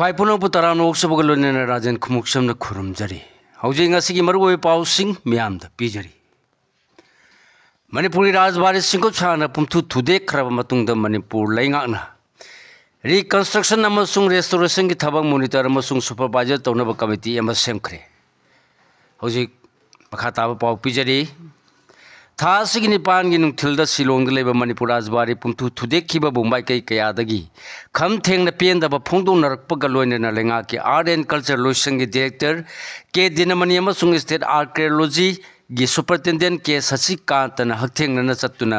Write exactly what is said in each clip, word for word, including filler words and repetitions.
ꯈ꯭ꯋꯥꯏ ꯄꯨꯝꯅꯃꯛꯄꯨ ꯇꯔꯥꯝꯅ ꯑꯣꯛꯆꯕꯒ ꯂꯣꯏꯅꯅ ꯔꯥꯖꯦꯟ ꯈꯨꯃꯨꯛꯁꯝꯅ ꯈꯨꯔꯨꯝꯖꯔꯤ꯫ ꯍꯧꯖꯤꯛ ꯉꯁꯤꯒꯤ ꯃꯔꯨꯑꯣꯏꯕ ꯄꯥꯎꯁꯤꯡ ꯃꯤꯌꯥꯝꯗ ꯄꯤꯖꯔꯤ꯫ ꯃꯅꯤꯄꯨꯔꯒꯤ ꯔꯥꯖꯕꯥꯔꯤ ꯁꯤꯡꯀꯨꯞ ꯁꯥꯅ ꯄꯨꯝꯊꯨ ꯊꯨꯗꯦꯛꯈ꯭ꯔꯕ ꯃꯇꯨꯡꯗ ꯃꯅꯤꯄꯨꯔ ꯂꯩꯉꯥꯛꯅ reconstruction ꯑꯃꯁꯨꯡ restorationꯒꯤ ꯊꯕꯛ monitor ꯑꯃꯁꯨꯡ supervisor ꯇꯧꯅꯕ committee ꯑꯃ ꯁꯦꯝꯈ꯭ꯔꯦ꯫ ꯍꯧꯖꯤꯛ ꯃꯈꯥ ꯇꯥꯕ ꯄꯥꯎ ꯄꯤꯖꯔꯤ꯫ ꯊꯥ ꯑꯁꯤꯒꯤ ꯅꯤꯄꯥꯟꯒꯤ ꯅꯨꯡꯊꯤꯜꯗ ꯁꯤꯂꯣꯡꯗ ꯂꯩꯕ ꯃꯅꯤꯄꯨꯔ ꯔꯥꯖꯕꯥꯔꯤ ꯄꯨꯝꯊꯨ ꯊꯨꯗꯦꯛꯈꯤꯕꯕꯨ ꯃꯥꯏꯀꯩ ꯀꯌꯥꯗꯒꯤ ꯈꯝ ꯊꯦꯡꯅ ꯄꯦꯟꯗꯕ ꯐꯣꯡꯗꯣꯛꯅꯔꯛꯄꯒ ꯂꯣꯏꯅꯅ ꯂꯩꯉꯥꯛꯀꯤ Art and Culture ꯂꯣꯏꯁꯪꯒꯤ director ꯀꯦ ꯗꯤꯅꯃꯅꯤ ꯑꯃꯁꯨꯡ state archaeologyꯒꯤ superintendent ꯀꯦ ꯁꯁꯤꯀꯥꯟꯇꯅ ꯍꯛꯊꯦꯡꯅꯅ ꯆꯠꯇꯨꯅ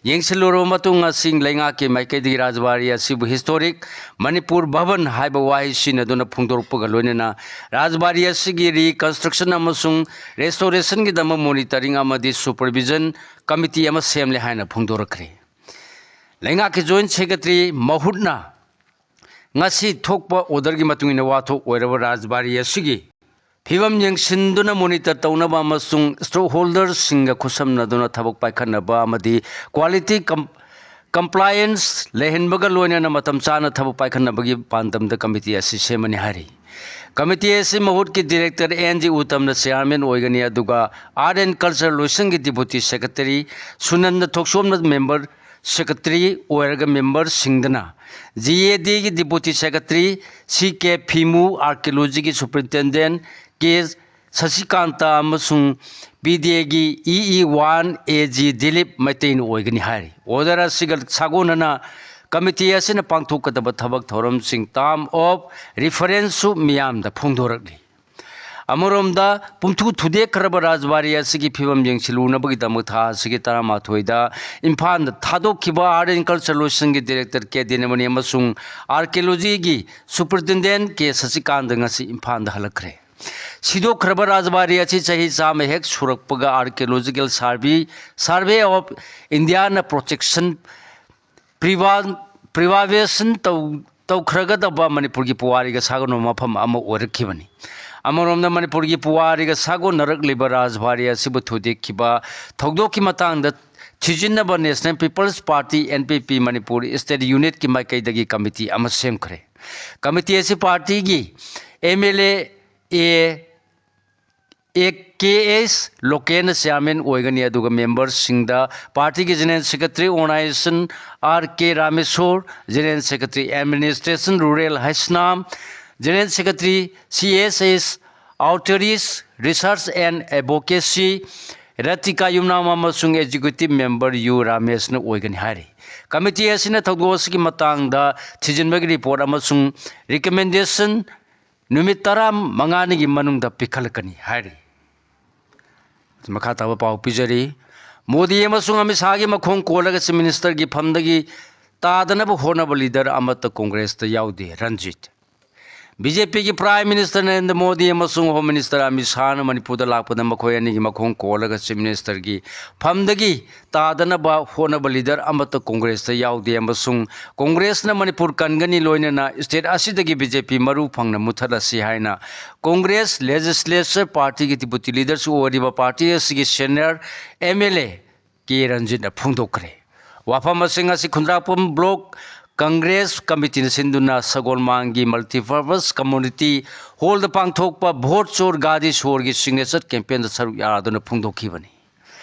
ꯌꯦꯡꯁꯤꯜꯂꯨꯔꯕ ꯃꯇꯨꯡ, ꯉꯁꯤ ꯂꯩꯉꯥꯛꯀꯤ ꯃꯥꯏꯀꯩꯗꯒꯤ ꯔꯥꯖꯕꯥꯔꯤ ꯑꯁꯤꯕꯨ historic ꯃꯅꯤꯄꯨꯔ ꯚꯕꯟ ꯍꯥꯏꯕ ꯋꯥꯍꯩ ꯁꯤꯖꯤꯟꯅꯗꯨꯅ ꯐꯣꯡꯗꯣꯔꯛꯄꯒ ꯂꯣꯏꯅꯅ ꯔꯥꯖꯕꯥꯔꯤ ꯑꯁꯤꯒꯤ reconstruction ꯑꯃꯁꯨꯡ restorationꯒꯤꯗꯃꯛ monitoring ꯑꯃꯗꯤ supervision committee ꯑꯃ ꯁꯦꯝꯂꯦ ꯍꯥꯏꯅ ꯐꯣꯡꯗꯣꯔꯛꯈ꯭ꯔꯦ꯫ ꯂꯩꯉꯥꯛꯀꯤ joint secretary ꯃꯍꯨꯠꯅ ꯉꯁꯤ ꯊꯣꯛꯄ orderꯒꯤ ꯃꯇꯨꯡ ꯏꯟꯅ ꯋꯥꯊꯣꯛ ꯑꯣꯏꯔꯕ ꯔꯥꯖꯕꯥꯔꯤ ꯑꯁꯤꯒꯤ ꯐꯤꯕꯝ ꯌꯦꯡꯁꯤꯟꯗꯨꯅ monitor ꯇꯧꯅꯕ ꯑꯃꯁꯨꯡ stakeholderꯁꯤꯡꯒ ꯈꯨꯠꯁꯝꯅꯗꯨꯅ ꯊꯕꯛ ꯄꯥꯏꯈꯠꯅꯕ ꯑꯃꯗꯤ quality com-, compliance ꯂꯩꯍꯟꯕꯒ ꯂꯣꯏꯅꯅ ꯃꯇꯝ ꯆꯥꯅ ꯊꯕꯛ ꯄꯥꯏꯈꯠꯅꯕꯒꯤ ꯄꯥꯟꯗꯝꯗ committee ꯑꯁꯤ ꯁꯦꯝꯃꯅꯤ ꯍꯥꯏꯔꯤ꯫ Committee ꯑꯁꯤ ꯃꯍꯨꯠꯀꯤ director ꯑꯦꯟ ꯖꯤ ꯎꯇꯝꯅ chairman ꯑꯣꯏꯒꯅꯤ, ꯑꯗꯨꯒ Art and Culture ꯂꯣꯏꯁꯪꯒꯤ deputy secretary ꯁꯨꯅꯟꯗ ꯊꯣꯛꯆꯣꯝꯅ member secretary ꯑꯣꯏꯔꯒ memberꯁꯤꯡꯗꯅ ꯖꯤ ꯑꯦ ꯗꯤꯒꯤ deputy secretary ꯁꯤ ꯀꯦ ꯐꯤꯃꯨ, archaeologyꯒꯤ superintendent ꯀꯦ ꯁꯁꯤꯀꯥꯟꯇ ꯑꯃꯁꯨꯡ ꯄꯤ ꯗꯤ ꯑꯦꯒꯤ E E one A G Dilip ꯃꯩꯇꯩꯅ ꯑꯣꯏꯒꯅꯤ ꯍꯥꯏꯔꯤ꯫ Order ꯑꯁꯤꯒ ꯁꯥꯒꯣꯟꯅꯅ committee ꯑꯁꯤꯅ ꯄꯥꯡꯊꯣꯛꯀꯗꯕ ꯊꯕꯛ ꯊꯧꯔꯝꯁꯤꯡ term of referenceꯁꯨ ꯃꯤꯌꯥꯝꯗ ꯐꯣꯡꯗꯣꯔꯛꯂꯤ꯫ ꯑꯃꯔꯣꯝꯗ, ꯄꯨꯝꯊꯨ ꯊꯨꯗꯦꯛꯈ꯭ꯔꯕ ꯔꯥꯖꯕꯥꯔꯤ ꯑꯁꯤꯒꯤ ꯐꯤꯕꯝ ꯌꯦꯡꯁꯤꯜꯂꯨꯅꯕꯒꯤꯗꯃꯛ ꯊꯥ ꯑꯁꯤꯒꯤ ꯇꯔꯥꯃꯥꯊꯣꯏꯗ ꯏꯝꯐꯥꯜꯗ ꯊꯥꯗꯣꯛꯈꯤꯕ Art and Culture ꯂꯣꯏꯁꯪꯒꯤ director ꯀꯦ ꯗꯤꯅꯃꯅꯤ ꯑꯃꯁꯨꯡ archaeologyꯒꯤ superintendent ꯀꯦ ꯁꯁꯤꯀꯥꯟꯇ ꯉꯁꯤ ꯏꯝꯐꯥꯜꯗ ꯍꯜꯂꯛꯈ꯭ꯔꯦ꯫ ꯁꯤꯗꯣꯛꯈ꯭ꯔꯕ ꯔꯥꯖꯕꯥꯔꯤ ꯑꯁꯤ ꯆꯍꯤ ꯆꯥꯝꯃ ꯍꯦꯛ ꯁꯨꯔꯛꯄꯒ Archaeological Survey, Survey of Indiaꯅ protection, preserva-, preservation ꯇꯧ-, ꯇꯧꯈ꯭ꯔꯒꯗꯕ ꯃꯅꯤꯄꯨꯔꯒꯤ ꯄꯨꯋꯥꯔꯤꯒ ꯁꯥꯒꯣꯟꯅꯕ ꯃꯐꯝ ꯑꯃ ꯑꯣꯏꯔꯛꯈꯤꯕꯅꯤ꯫ ꯑꯃꯔꯣꯝꯗ, ꯃꯅꯤꯄꯨꯔꯒꯤ ꯄꯨꯋꯥꯔꯤꯒ ꯁꯥꯒꯣꯟꯅꯔꯛꯂꯤꯕ ꯔꯥꯖꯕꯥꯔꯤ ꯑꯁꯤꯕꯨ ꯊꯨꯗꯦꯛꯈꯤꯕ ꯊꯧꯗꯣꯛꯀꯤ ꯃꯇꯥꯡꯗ ꯊꯤꯖꯤꯟꯅꯕ National People's Party, N P P, Manipur State Unitꯀꯤ ꯃꯥꯏꯀꯩꯗꯒꯤ ꯀꯃꯤꯇꯤ ꯑꯃ ꯁꯦꯝꯈ꯭ꯔꯦ꯫ ꯀꯃꯤꯇꯤ ꯑꯁꯤ ꯄꯥꯔꯇꯤꯒꯤ M L A A K S ꯂꯣꯀꯦꯟꯅ ꯆꯤꯌꯥꯔꯃꯦꯟ ꯑꯣꯏꯒꯅꯤ, ꯑꯗꯨꯒ ꯃꯦꯝꯕꯔꯁꯤꯡꯗ ꯄꯥꯔꯇꯤꯒꯤ general secretary organisation R K Rameshor, general secretary administration Rurel Heisnam, general secretary C S S outreach, research and advocacy Ratika Yumnam ꯑꯃꯁꯨꯡ ꯑꯦꯛꯖꯤꯀ꯭ꯌꯨꯇꯤꯚ ꯃꯦꯝꯕꯔ ꯌꯨ ꯔꯥꯃꯦꯁꯅ ꯑꯣꯏꯒꯅꯤ ꯍꯥꯏꯔꯤ꯫ ꯀꯃꯤꯇꯤ ꯑꯁꯤꯅ ꯊꯧꯗꯣꯛ ꯑꯁꯤꯒꯤ ꯃꯇꯥꯡꯗ ꯊꯤꯖꯤꯟꯕꯒꯤ ꯔꯤꯄꯣꯔꯠ ꯑꯃꯁꯨꯡ ꯔꯤꯀꯃꯦꯟꯗꯦꯁꯟ ꯅꯨꯃꯤꯠ ꯇꯔꯥꯃꯉꯥꯅꯤꯒꯤ ꯃꯅꯨꯡꯗ ꯄꯤꯈꯠꯂꯛꯀꯅꯤ ꯍꯥꯏꯔꯤ꯫ ꯃꯈꯥ ꯇꯥꯕ ꯄꯥꯎ ꯄꯤꯖꯔꯤ꯫ ꯃꯣꯗꯤ ꯑꯃꯁꯨꯡ ꯑꯃꯤꯠ ꯁꯥꯍꯒꯤ ꯃꯈꯣꯡ ꯀꯣꯜꯂꯒ ꯆꯤꯐ ꯃꯤꯅꯤꯁꯇꯔꯒꯤ ꯐꯝꯗꯒꯤ ꯇꯥꯗꯅꯕ ꯍꯣꯠꯅꯕ ꯂꯤꯗꯔ ꯑꯃꯠꯇ ꯀꯣꯡꯒ꯭ꯔꯦꯁꯇ ꯌꯥꯎꯗꯦ, ꯔꯟꯖꯤꯠ꯫ ꯕꯤ ꯖꯦ ꯄꯤꯒꯤ ꯄ꯭ꯔꯥꯏꯝ ꯃꯤꯅꯤꯁꯇꯔ ꯅꯔꯦꯟꯗ꯭ꯔ ꯃꯣꯗꯤ ꯑꯃꯁꯨꯡ ꯍꯣꯝ ꯃꯤꯅꯤꯁꯇꯔ ꯑꯃꯤꯠ ꯁꯥꯍꯅ ꯃꯅꯤꯄꯨꯔꯗ ꯂꯥꯛꯄꯗ ꯃꯈꯣꯏ ꯑꯅꯤꯒꯤ ꯃꯈꯣꯡ ꯀꯣꯜꯂꯒ ꯆꯤꯐ ꯃꯤꯅꯤꯁꯇꯔꯒꯤ ꯐꯝꯗꯒꯤ ꯇꯥꯗꯅꯕ ꯍꯣꯠꯅꯕ ꯂꯤꯗꯔ ꯑꯃꯠꯇ ꯀꯣꯡꯒ꯭ꯔꯦꯁꯇ ꯌꯥꯎꯗꯦ ꯑꯃꯁꯨꯡ ꯀꯣꯡꯒ꯭ꯔꯦꯁꯅ ꯃꯅꯤꯄꯨꯔ ꯀꯟꯒꯅꯤ, ꯂꯣꯏꯅꯅ ꯁ꯭ꯇꯦꯠ ꯑꯁꯤꯗꯒꯤ ꯕꯤ ꯖꯦ ꯄꯤ ꯃꯔꯨ ꯐꯪꯅ ꯃꯨꯠꯊꯠꯂꯁꯤ ꯍꯥꯏꯅ ꯀꯣꯡꯒ꯭ꯔꯦꯁ ꯂꯦꯖꯤꯁꯂꯦꯆꯔ ꯄꯥꯔꯇꯤꯒꯤ ꯗꯤꯄꯨꯇꯤ ꯂꯤꯗꯔꯁꯨ ꯑꯣꯏꯔꯤꯕ ꯄꯥꯔꯇꯤ ꯑꯁꯤꯒꯤ senior M L A K ꯔꯟꯖꯤꯠꯅ ꯐꯣꯡꯗꯣꯛꯈ꯭ꯔꯦ꯫ ꯋꯥꯐꯝꯁꯤꯡ ꯑꯁꯤ ꯈꯨꯟꯗ꯭ꯔꯥꯛꯄꯝ ꯕ꯭ꯂꯣꯛ ꯀꯪꯒ꯭ꯔꯦꯁ ꯀꯃꯤꯇꯤꯅ ꯁꯤꯟꯗꯨꯅ ꯁꯒꯣꯜꯃꯥꯡꯒꯤ ꯃꯜꯇꯤꯄꯔꯄꯁ ꯀꯝꯃ꯭ꯌꯨꯅꯤꯇꯤ ꯍꯣꯜꯗ ꯄꯥꯡꯊꯣꯛꯄ ꯚꯣꯠ ꯆꯣꯔ ꯒꯥꯗꯤ ꯆꯣꯔꯒꯤ ꯁꯤꯒꯅꯦꯆꯔ ꯀꯦꯝꯄꯦꯟꯗ ꯁꯔꯨꯛ ꯌꯥꯗꯨꯅ ꯐꯣꯡꯗꯣꯛꯈꯤꯕꯅꯤ꯫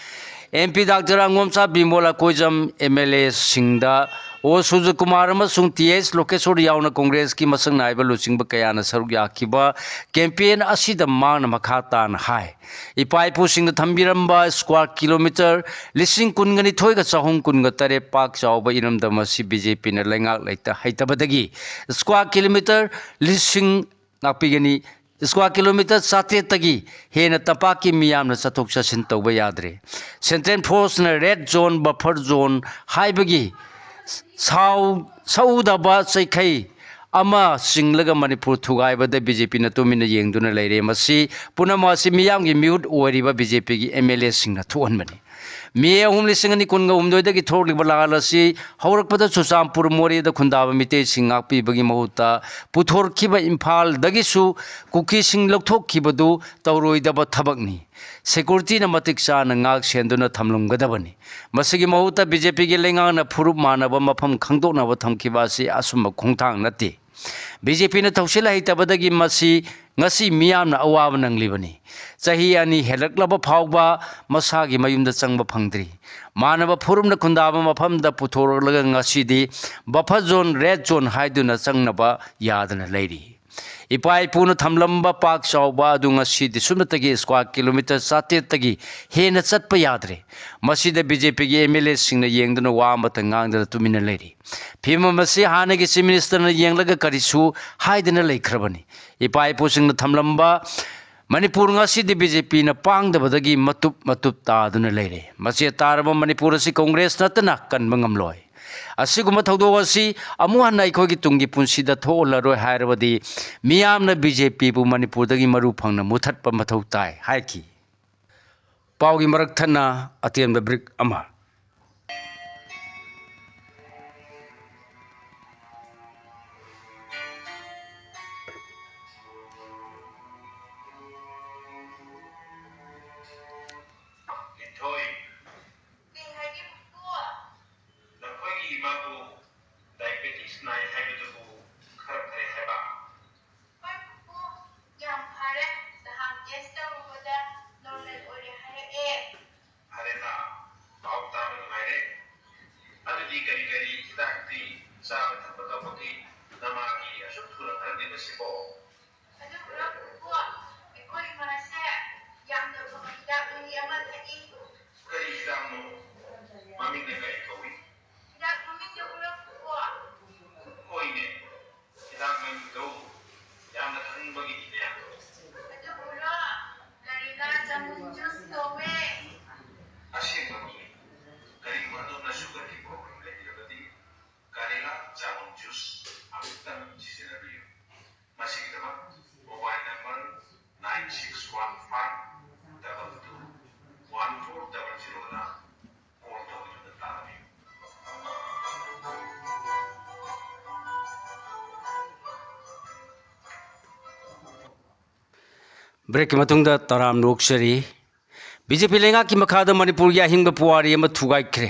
M P doctor Angomcha Bimol, ꯑꯀꯣꯏꯖꯝ ꯑꯦꯝ ꯑꯦꯜ ꯑꯦꯁꯤꯡꯗ ꯑꯣ ꯁꯨꯔꯖꯀꯨꯃꯥꯔ ꯑꯃꯁꯨꯡ ꯇꯤ ꯑꯩꯆ ꯂꯣꯀꯦꯁꯣꯔ ꯌꯥꯎꯅ ꯀꯣꯡꯒ꯭ꯔꯦꯁꯀꯤ ꯃꯁꯛ ꯅꯥꯏꯕ ꯂꯨꯆꯤꯡꯕ ꯀꯌꯥꯅ ꯁꯔꯨꯛ ꯌꯥꯈꯤꯕ ꯀꯦꯝꯄꯦꯟ ꯑꯁꯤꯗ ꯃꯍꯥꯛꯅ ꯃꯈꯥ ꯇꯥꯅ ꯍꯥꯏ, ꯏꯄꯥ ꯏꯄꯨꯁꯤꯡꯅ ꯊꯝꯕꯤꯔꯝꯕ ꯁ꯭ꯀ꯭ꯋꯥꯔ ꯀꯤꯂꯣꯃꯤꯇꯔ ꯂꯤꯁꯤꯡ ꯀꯨꯟꯒ ꯅꯤꯊꯣꯏꯒ ꯆꯍꯨꯝ ꯀꯨꯟꯒ ꯇꯔꯦꯠ ꯄꯥꯛ ꯆꯥꯎꯕ ꯏꯔꯝꯗꯝ ꯑꯁꯤ ꯕꯤ ꯖꯦ ꯄꯤꯅ ꯂꯩꯉꯥꯛ ꯂꯩꯇ ꯍꯩꯇꯕꯗꯒꯤ ꯁ꯭ꯀ꯭ꯋꯥꯔ ꯀꯤꯂꯣꯃꯤꯇꯔ ꯂꯤꯁꯤꯡ ꯉꯥꯛꯄꯤꯒꯅꯤ, ꯁ꯭ꯀ꯭ꯋꯥꯔ ꯀꯤꯂꯣꯃꯤꯇꯔ ꯆꯥꯇ꯭ꯔꯦꯠꯇꯒꯤ ꯍꯦꯟꯅ ꯇꯝꯄꯥꯛꯀꯤ ꯃꯤꯌꯥꯝꯅ ꯆꯠꯊꯣꯛ ꯆꯠꯁꯤꯟ ꯇꯧꯕ ꯌꯥꯗ꯭ꯔꯦ꯫ ꯁꯦꯟꯇ꯭ꯔꯦꯜ ꯐꯣꯔꯁꯅ ꯔꯦꯗ ꯖꯣꯟ, ꯕꯐꯔ ꯖꯣꯟ ꯍꯥꯏꯕꯒꯤ ꯁꯥꯎ-, ꯁꯎꯗꯕ ꯆꯩꯈꯩ ꯑꯃ ꯆꯤꯡꯂꯒ ꯃꯅꯤꯄꯨꯔ ꯊꯨꯒꯥꯏꯕꯗ ꯕꯤ ꯖꯦ ꯄꯤꯅ ꯇꯨꯃꯤꯟꯅ ꯌꯦꯡꯗꯨꯅ ꯂꯩꯔꯦ꯫ ꯃꯁꯤ ꯄꯨꯝꯅꯃꯛ ꯑꯁꯤ ꯃꯤꯌꯥꯝꯒꯤ ꯃꯤꯍꯨꯠ ꯑꯣꯏꯔꯤꯕ ꯕꯤ ꯖꯦ ꯄꯤꯒꯤ ꯑꯦꯝ ꯑꯦꯜ ꯑꯦꯁꯤꯡꯅ ꯊꯣꯛꯍꯟꯕꯅꯤ꯫ ꯃꯦ ꯑꯍꯨꯝ, ꯂꯤꯁꯤꯡ ꯑꯅꯤ ꯀꯨꯟꯒ ꯍꯨꯝꯗꯣꯏꯗꯒꯤ ꯊꯣꯛꯂꯤꯕ ꯂꯥꯜ ꯑꯁꯤ ꯍꯧꯔꯛꯄꯗ ꯆꯨꯔꯆꯥꯟꯄꯨꯔ ꯃꯣꯔꯦꯗ ꯈꯨꯟꯗꯥꯕ ꯃꯤꯇꯩꯁꯤꯡ ꯉꯥꯛꯄꯤꯕꯒꯤ ꯃꯍꯨꯠꯇ ꯄꯨꯊꯣꯔꯛꯈꯤꯕ ꯏꯝꯐꯥꯜꯗꯒꯤꯁꯨ ꯀꯨꯀꯤꯁꯤꯡ ꯂꯧꯊꯣꯛꯈꯤꯕꯗꯨ ꯇꯧꯔꯣꯏꯗꯕ ꯊꯕꯛꯅꯤ꯫ ꯁꯦꯀ꯭ꯌꯨꯔꯤꯇꯤꯅ ꯃꯇꯤꯛ ꯆꯥꯅ ꯉꯥꯛ ꯁꯦꯟꯗꯨꯅ ꯊꯝꯂꯝꯒꯗꯕꯅꯤ꯫ ꯃꯁꯤꯒꯤ ꯃꯍꯨꯠꯇ ꯕꯤ ꯖꯦ ꯄꯤꯒꯤ ꯂꯩꯉꯥꯛꯅ ꯐꯨꯔꯨꯞ ꯃꯥꯟꯅꯕ ꯃꯐꯝ ꯈꯪꯗꯣꯛꯅꯕ ꯊꯝꯈꯤꯕ ꯑꯁꯤ ꯑꯆꯨꯝꯕ ꯈꯣꯡꯊꯥꯡ ꯅꯠꯇꯦ꯫ ꯕꯤ ꯖꯦ ꯄꯤꯅ ꯊꯧꯁꯤꯜ ꯍꯩꯇꯕꯗꯒꯤ ꯃꯁꯤ ꯉꯁꯤ ꯃꯤꯌꯥꯝꯅ ꯑꯋꯥꯕ ꯅꯪꯂꯤꯕꯅꯤ꯫ ꯆꯍꯤ ꯑꯅꯤ ꯍꯦꯜꯂꯛꯂꯕ ꯐꯥꯎꯕ ꯃꯁꯥꯒꯤ ꯃꯌꯨꯝꯗ ꯆꯪꯕ ꯐꯪꯗ꯭ꯔꯤ꯫ ꯃꯥꯟꯅꯕ ꯐꯨꯔꯨꯞꯅ ꯈꯨꯟꯗꯥꯕ ꯃꯐꯝꯗ ꯄꯨꯊꯣꯔꯛꯂꯒ ꯉꯁꯤꯗꯤ buffer zone, red zone ꯍꯥꯏꯗꯨꯅ ꯆꯪꯅꯕ ꯌꯥꯗꯅ ꯂꯩꯔꯤ꯫ ꯏꯄꯥ ꯏꯄꯨꯅ ꯊꯝꯂꯝꯕ ꯄꯥꯛ ꯆꯥꯎꯕ ꯑꯗꯨ ꯉꯁꯤꯗꯤ ꯁꯨꯞꯅꯇꯒꯤ square kilometre ꯆꯥꯇ꯭ꯔꯦꯠꯇꯒꯤ ꯍꯦꯟꯅ ꯆꯠꯄ ꯌꯥꯗ꯭ꯔꯦ꯫ ꯃꯁꯤꯗ ꯕꯤ ꯖꯦ ꯄꯤꯒꯤ ꯑꯦꯝ ꯑꯦꯜ ꯑꯦꯁꯤꯡꯅ ꯌꯦꯡꯗꯨꯅ ꯋꯥ ꯑꯃꯠꯇ ꯉꯥꯡꯗꯅ ꯇꯨꯃꯤꯟꯅ ꯂꯩꯔꯤ꯫ ꯐꯤꯕꯝ ꯑꯁꯤ ꯍꯥꯟꯅꯒꯤ ꯆꯤꯐ ꯃꯤꯅꯤꯁꯇꯔꯅ ꯌꯦꯡꯂꯒ ꯀꯔꯤꯁꯨ ꯍꯥꯏꯗꯅ ꯂꯩꯈ꯭ꯔꯕꯅꯤ꯫ ꯏꯄꯥ ꯏꯄꯨꯁꯤꯡꯅ ꯊꯝꯂꯝꯕ ꯃꯅꯤꯄꯨꯔ ꯉꯁꯤꯗꯤ ꯕꯤ ꯖꯦ ꯄꯤꯅ ꯄꯥꯡꯗꯕꯗꯒꯤ ꯃꯇꯨꯞ ꯃꯇꯨꯞ ꯇꯥꯗꯨꯅ ꯂꯩꯔꯦ꯫ ꯃꯆꯦꯠ ꯇꯥꯔꯕ ꯃꯅꯤꯄꯨꯔ ꯑꯁꯤ ꯀꯣꯡꯒ꯭ꯔꯦꯁ ꯅꯠꯇꯅ ꯀꯟꯕ ꯉꯝꯂꯣꯏ꯫ ꯑꯁꯤꯒꯨꯝꯕ ꯊꯧꯗꯣꯛ ꯑꯁꯤ ꯑꯃꯨꯛ ꯍꯟꯅ ꯑꯩꯈꯣꯏꯒꯤ ꯇꯨꯡꯒꯤ ꯄꯨꯟꯁꯤꯗ ꯊꯣꯛꯍꯜꯂꯔꯣꯏ ꯍꯥꯏꯔꯕꯗꯤ ꯃꯤꯌꯥꯝꯅ ꯕꯤ ꯖꯦ ꯄꯤꯕꯨ ꯃꯅꯤꯄꯨꯔꯗꯒꯤ ꯃꯔꯨ ꯐꯪꯅ ꯃꯨꯊꯠꯄ ꯃꯊꯧ ꯇꯥꯏ ꯍꯥꯏꯈꯤ꯫ ꯄꯥꯎꯒꯤ ꯃꯔꯛ ꯊꯠꯅ ꯑꯇꯦꯟꯕ ꯕ꯭ꯔꯤꯛ ꯑꯃ꯫ ꯂꯤꯟꯊꯣꯏ, ꯀꯩ ꯍꯥꯏꯒꯦ ꯄꯨꯄꯨ? ꯅꯈꯣꯏꯒꯤ ꯏꯃꯥꯕꯨ diabetes ꯅꯥꯏ ꯍꯥꯏꯕꯗꯨꯕꯨ ꯈꯔ ꯐꯔꯦ ꯍꯥꯏꯕ? ꯍꯣꯏ ꯄꯨꯄꯨ, ꯌꯥꯝ ꯐꯔꯦ꯫ ꯅꯍꯥꯟ test ꯇꯧꯔꯨꯕꯗ normal ꯑꯣꯏꯔꯦ ꯍꯥꯏꯔꯛꯑꯦ꯫ ꯐꯔꯦꯅ, ꯄꯥꯎ ꯕ꯭ꯔꯦꯛꯀꯤ ꯃꯇꯨꯡꯗ ꯇꯔꯥꯝꯅ ꯑꯣꯛꯆꯔꯤ꯫ ꯕꯤ ꯖꯦ ꯄꯤ ꯂꯩꯉꯥꯛꯀꯤ ꯃꯈꯥꯗ ꯃꯅꯤꯄꯨꯔꯒꯤ ꯑꯍꯤꯡꯕ ꯄꯨꯋꯥꯔꯤ ꯑꯃ ꯊꯨꯒꯥꯏꯈ꯭ꯔꯦ꯫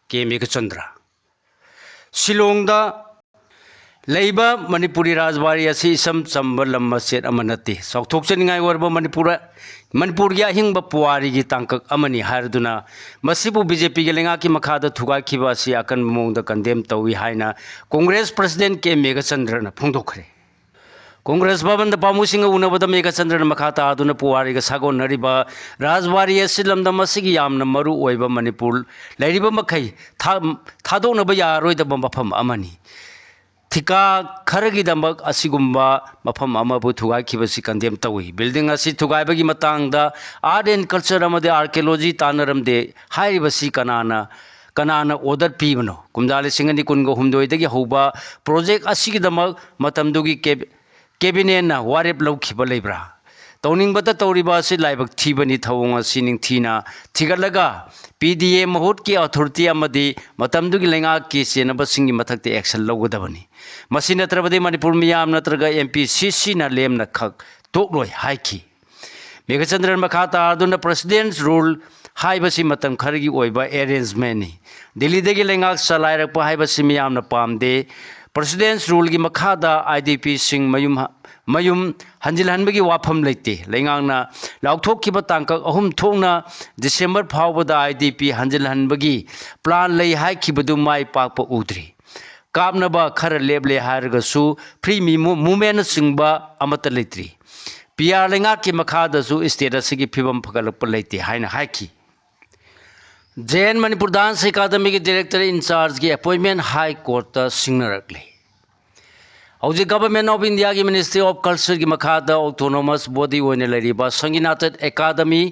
ꯀꯦ ꯃꯦꯘꯆꯟꯗ꯭ꯔ꯫ ꯁꯤꯂꯣꯡꯗ ꯂꯩꯕ ꯃꯅꯤꯄꯨꯔꯤ ꯔꯥꯖꯕꯥꯔꯤ ꯑꯁꯤ ꯏꯆꯝ ꯆꯝꯕ ꯂꯝ ꯃꯆꯦꯠ ꯑꯃ ꯅꯠꯇꯦ꯫ ꯆꯥꯎꯊꯣꯛꯆꯅꯤꯡꯉꯥꯏ ꯑꯣꯏꯔꯕ ꯃꯅꯤꯄꯨꯔ, ꯃꯅꯤꯄꯨꯔꯒꯤ ꯑꯍꯤꯡꯕ ꯄꯨꯋꯥꯔꯤꯒꯤ ꯇꯥꯡꯀꯛ ꯑꯃꯅꯤ ꯍꯥꯏꯔꯗꯨꯅ ꯃꯁꯤꯕꯨ ꯕꯤ ꯖꯦ ꯄꯤꯒꯤ ꯂꯩꯉꯥꯛꯀꯤ ꯃꯈꯥꯗ ꯊꯨꯒꯥꯏꯈꯤꯕ ꯑꯁꯤ ꯑꯀꯟꯕ ꯃꯑꯣꯡꯗ ꯀꯟꯗꯦꯝ ꯇꯧꯏ ꯍꯥꯏꯅ ꯀꯣꯡꯒ꯭ꯔꯦꯁ ꯄ꯭ꯔꯁꯤꯗꯦꯟ ꯀꯦ ꯃꯦꯘꯆꯟꯗ꯭ꯔꯅ ꯐꯣꯡꯗꯣꯛꯈ꯭ꯔꯦ꯫ ꯀꯣꯡꯒ꯭ꯔꯦꯁ ꯚꯕꯟꯗ ꯄꯥꯝꯃꯨꯁꯤꯡꯒ ꯎꯅꯕꯗ ꯃꯦꯘꯆꯟꯗ꯭ꯔꯅ ꯃꯈꯥ ꯇꯥꯗꯨꯅ ꯄꯨꯋꯥꯔꯤꯒ ꯁꯥꯒꯣꯟꯅꯔꯤꯕ ꯔꯥꯖꯕꯥꯔꯤ ꯑꯁꯤ ꯂꯝꯗꯝ ꯑꯁꯤꯒꯤ ꯌꯥꯝꯅ ꯃꯔꯨ ꯑꯣꯏꯕ ꯃꯅꯤꯄꯨꯔ ꯂꯩꯔꯤꯕ ꯃꯈꯩ ꯊꯥ-, ꯊꯥꯗꯣꯛꯅꯕ ꯌꯥꯔꯔꯣꯏꯗꯕ ꯃꯐꯝ ꯑꯃꯅꯤ꯫ ꯊꯤꯀꯥ ꯈꯔꯒꯤꯗꯃꯛ ꯑꯁꯤꯒꯨꯝꯕ ꯃꯐꯝ ꯑꯃꯕꯨ ꯊꯨꯒꯥꯏꯈꯤꯕꯁꯤ ꯀꯟꯗꯦꯝ ꯇꯧꯏ꯫ ꯕꯤꯜꯗꯤꯡ ꯑꯁꯤ ꯊꯨꯒꯥꯏꯕꯒꯤ ꯃꯇꯥꯡꯗ ꯑꯥꯔꯠ ꯑꯦꯟ ꯀꯜꯆꯔ ꯑꯃꯗꯤ ꯑꯥꯔꯀꯤꯑꯣꯂꯣꯖꯤ ꯇꯥꯟꯅꯔꯝꯗꯦ ꯍꯥꯏꯔꯤꯕꯁꯤ ꯀꯅꯥꯅ, ꯀꯅꯥꯅ ꯑꯣꯔꯗꯔ ꯄꯤꯕꯅꯣ? ꯀꯨꯝꯖꯥ ꯂꯤꯁꯤꯡ ꯑꯅꯤ ꯀꯨꯟꯒ ꯍꯨꯝꯗꯣꯏꯗꯒꯤ ꯍꯧꯕ ꯄ꯭ꯔꯣꯖꯦꯛ ꯑꯁꯤꯒꯤꯗꯃꯛ ꯃꯇꯝꯗꯨꯒꯤ ꯀꯦꯕ-, ꯀꯦꯕꯤꯅꯦꯠꯅ ꯋꯥꯔꯦꯞ ꯂꯧꯈꯤꯕ ꯂꯩꯕ꯭ꯔꯥ? ꯇꯧꯅꯤꯡꯕꯇ ꯇꯧꯔꯤꯕ ꯑꯁꯤ ꯂꯥꯏꯕꯛ ꯊꯤꯕꯅꯤ꯫ ꯊꯧꯑꯣꯡ ꯑꯁꯤ ꯅꯤꯡꯊꯤꯅ ꯊꯤꯒꯠꯂꯒ ꯄꯤ ꯗꯤ ꯑꯦ ꯃꯍꯨꯠꯀꯤ ꯑꯣꯊꯣꯔꯤꯇꯤ ꯑꯃꯗꯤ ꯃꯇꯝꯗꯨꯒꯤ ꯂꯩꯉꯥꯛꯀꯤ ꯆꯦꯟꯅꯕꯁꯤꯡꯒꯤ ꯃꯊꯛꯇ ꯑꯦꯛꯁꯟ ꯂꯧꯒꯗꯕꯅꯤ꯫ ꯃꯁꯤ ꯅꯠꯇ꯭ꯔꯕꯗꯤ ꯃꯅꯤꯄꯨꯔ ꯃꯤꯌꯥꯝ ꯅꯠꯇ꯭ꯔꯒ ꯑꯦꯝ ꯄꯤ ꯁꯤ ꯁꯤꯅ ꯂꯦꯝꯅ ꯈꯛ ꯇꯣꯛꯂꯣꯏ ꯍꯥꯏꯈꯤ꯫ ꯃꯦꯘꯆꯟꯗ꯭ꯔꯟ ꯃꯈꯥ ꯇꯥꯗꯨꯅ ꯄ꯭ꯔꯁꯤꯗꯦꯟꯁ ꯔꯨꯜ ꯍꯥꯏꯕꯁꯤ ꯃꯇꯝ ꯈꯔꯒꯤ ꯑꯣꯏꯕ ꯑꯦꯔꯦꯟꯖꯃꯦꯟꯅꯤ꯫ ꯗꯤꯜꯂꯤꯗꯒꯤ ꯂꯩꯉꯥꯛ ꯆꯂꯥꯏꯔꯛꯄ ꯍꯥꯏꯕꯁꯤ ꯃꯤꯌꯥꯝꯅ ꯄꯥꯝꯗꯦ꯫ ꯄ꯭ꯔꯁꯤꯗꯦꯟꯁ ꯔꯨꯜꯒꯤ ꯃꯈꯥꯗ ꯑꯥꯏ ꯗꯤ ꯄꯤꯁꯤꯡ ꯃꯌꯨꯝ ꯍ-, ꯃꯌꯨꯝ ꯍꯟꯖꯤꯜꯍꯟꯕꯒꯤ ꯋꯥꯐꯝ ꯂꯩꯇꯦ꯫ ꯂꯩꯉꯥꯛꯅ ꯂꯥꯎꯊꯣꯛꯈꯤꯕ ꯇꯥꯡꯀꯛ ꯑꯍꯨꯝ ꯊꯣꯛꯅ ꯗꯤꯁꯦꯝꯕꯔ ꯐꯥꯎꯕꯗ ꯑꯥꯏ ꯗꯤ ꯄꯤ ꯍꯟꯖꯤꯜꯍꯟꯕꯒꯤ ꯄ꯭ꯂꯥꯟ ꯂꯩ ꯍꯥꯏꯈꯤꯕꯗꯨ ꯃꯥꯏ ꯄꯥꯛꯄ ꯎꯗ꯭ꯔꯤ꯫ ꯀꯥꯞꯅꯕ ꯈꯔ ꯂꯦꯞꯂꯦ ꯍꯥꯏꯔꯒꯁꯨ ꯐ꯭ꯔꯤ ꯃꯤ-, ꯃꯨ-, ꯃꯨꯚꯃꯦꯟꯅꯆꯤꯡꯕ ꯑꯃꯠꯇ ꯂꯩꯇ꯭ꯔꯤ꯫ ꯄꯤ ꯑꯥꯔ ꯂꯩꯉꯥꯛꯀꯤ ꯃꯈꯥꯗꯁꯨ ꯁ꯭ꯇꯦꯠ ꯑꯁꯤꯒꯤ ꯐꯤꯕꯝ ꯐꯒꯠꯂꯛꯄ ꯂꯩꯇꯦ ꯍꯥꯏꯅ ꯍꯥꯏꯈꯤ꯫ ꯖꯦ ꯑꯦꯟ ꯃꯅꯤꯄꯨꯔ ꯗꯥꯟꯁ ꯑꯦꯀꯥꯗꯃꯤꯒꯤ ꯗꯤꯔꯦꯛꯇꯔ ꯏꯟꯆꯥꯔꯖꯀꯤ ꯑꯦꯄꯣꯏꯟꯃꯦꯟ ꯍꯥꯏ ꯀꯣꯔꯠꯇ ꯁꯤꯡꯅꯔꯛꯂꯦ꯫ ꯍꯧꯖꯤꯛ ꯒꯚꯔꯟꯃꯦꯟꯠ ꯑꯣꯐ ꯏꯟꯗꯤꯌꯥꯒꯤ ꯃꯤꯅꯤꯁꯇ꯭ꯔꯤ ꯑꯣꯐ ꯀꯜꯆꯔꯒꯤ ꯃꯈꯥꯗ ꯑꯣꯇꯣꯅꯣꯃꯁ ꯕꯣꯗꯤ ꯑꯣꯏꯅ ꯂꯩꯔꯤꯕ ꯁꯪꯒꯤꯅꯥꯇꯟ ꯑꯦꯀꯥꯗꯃꯤ,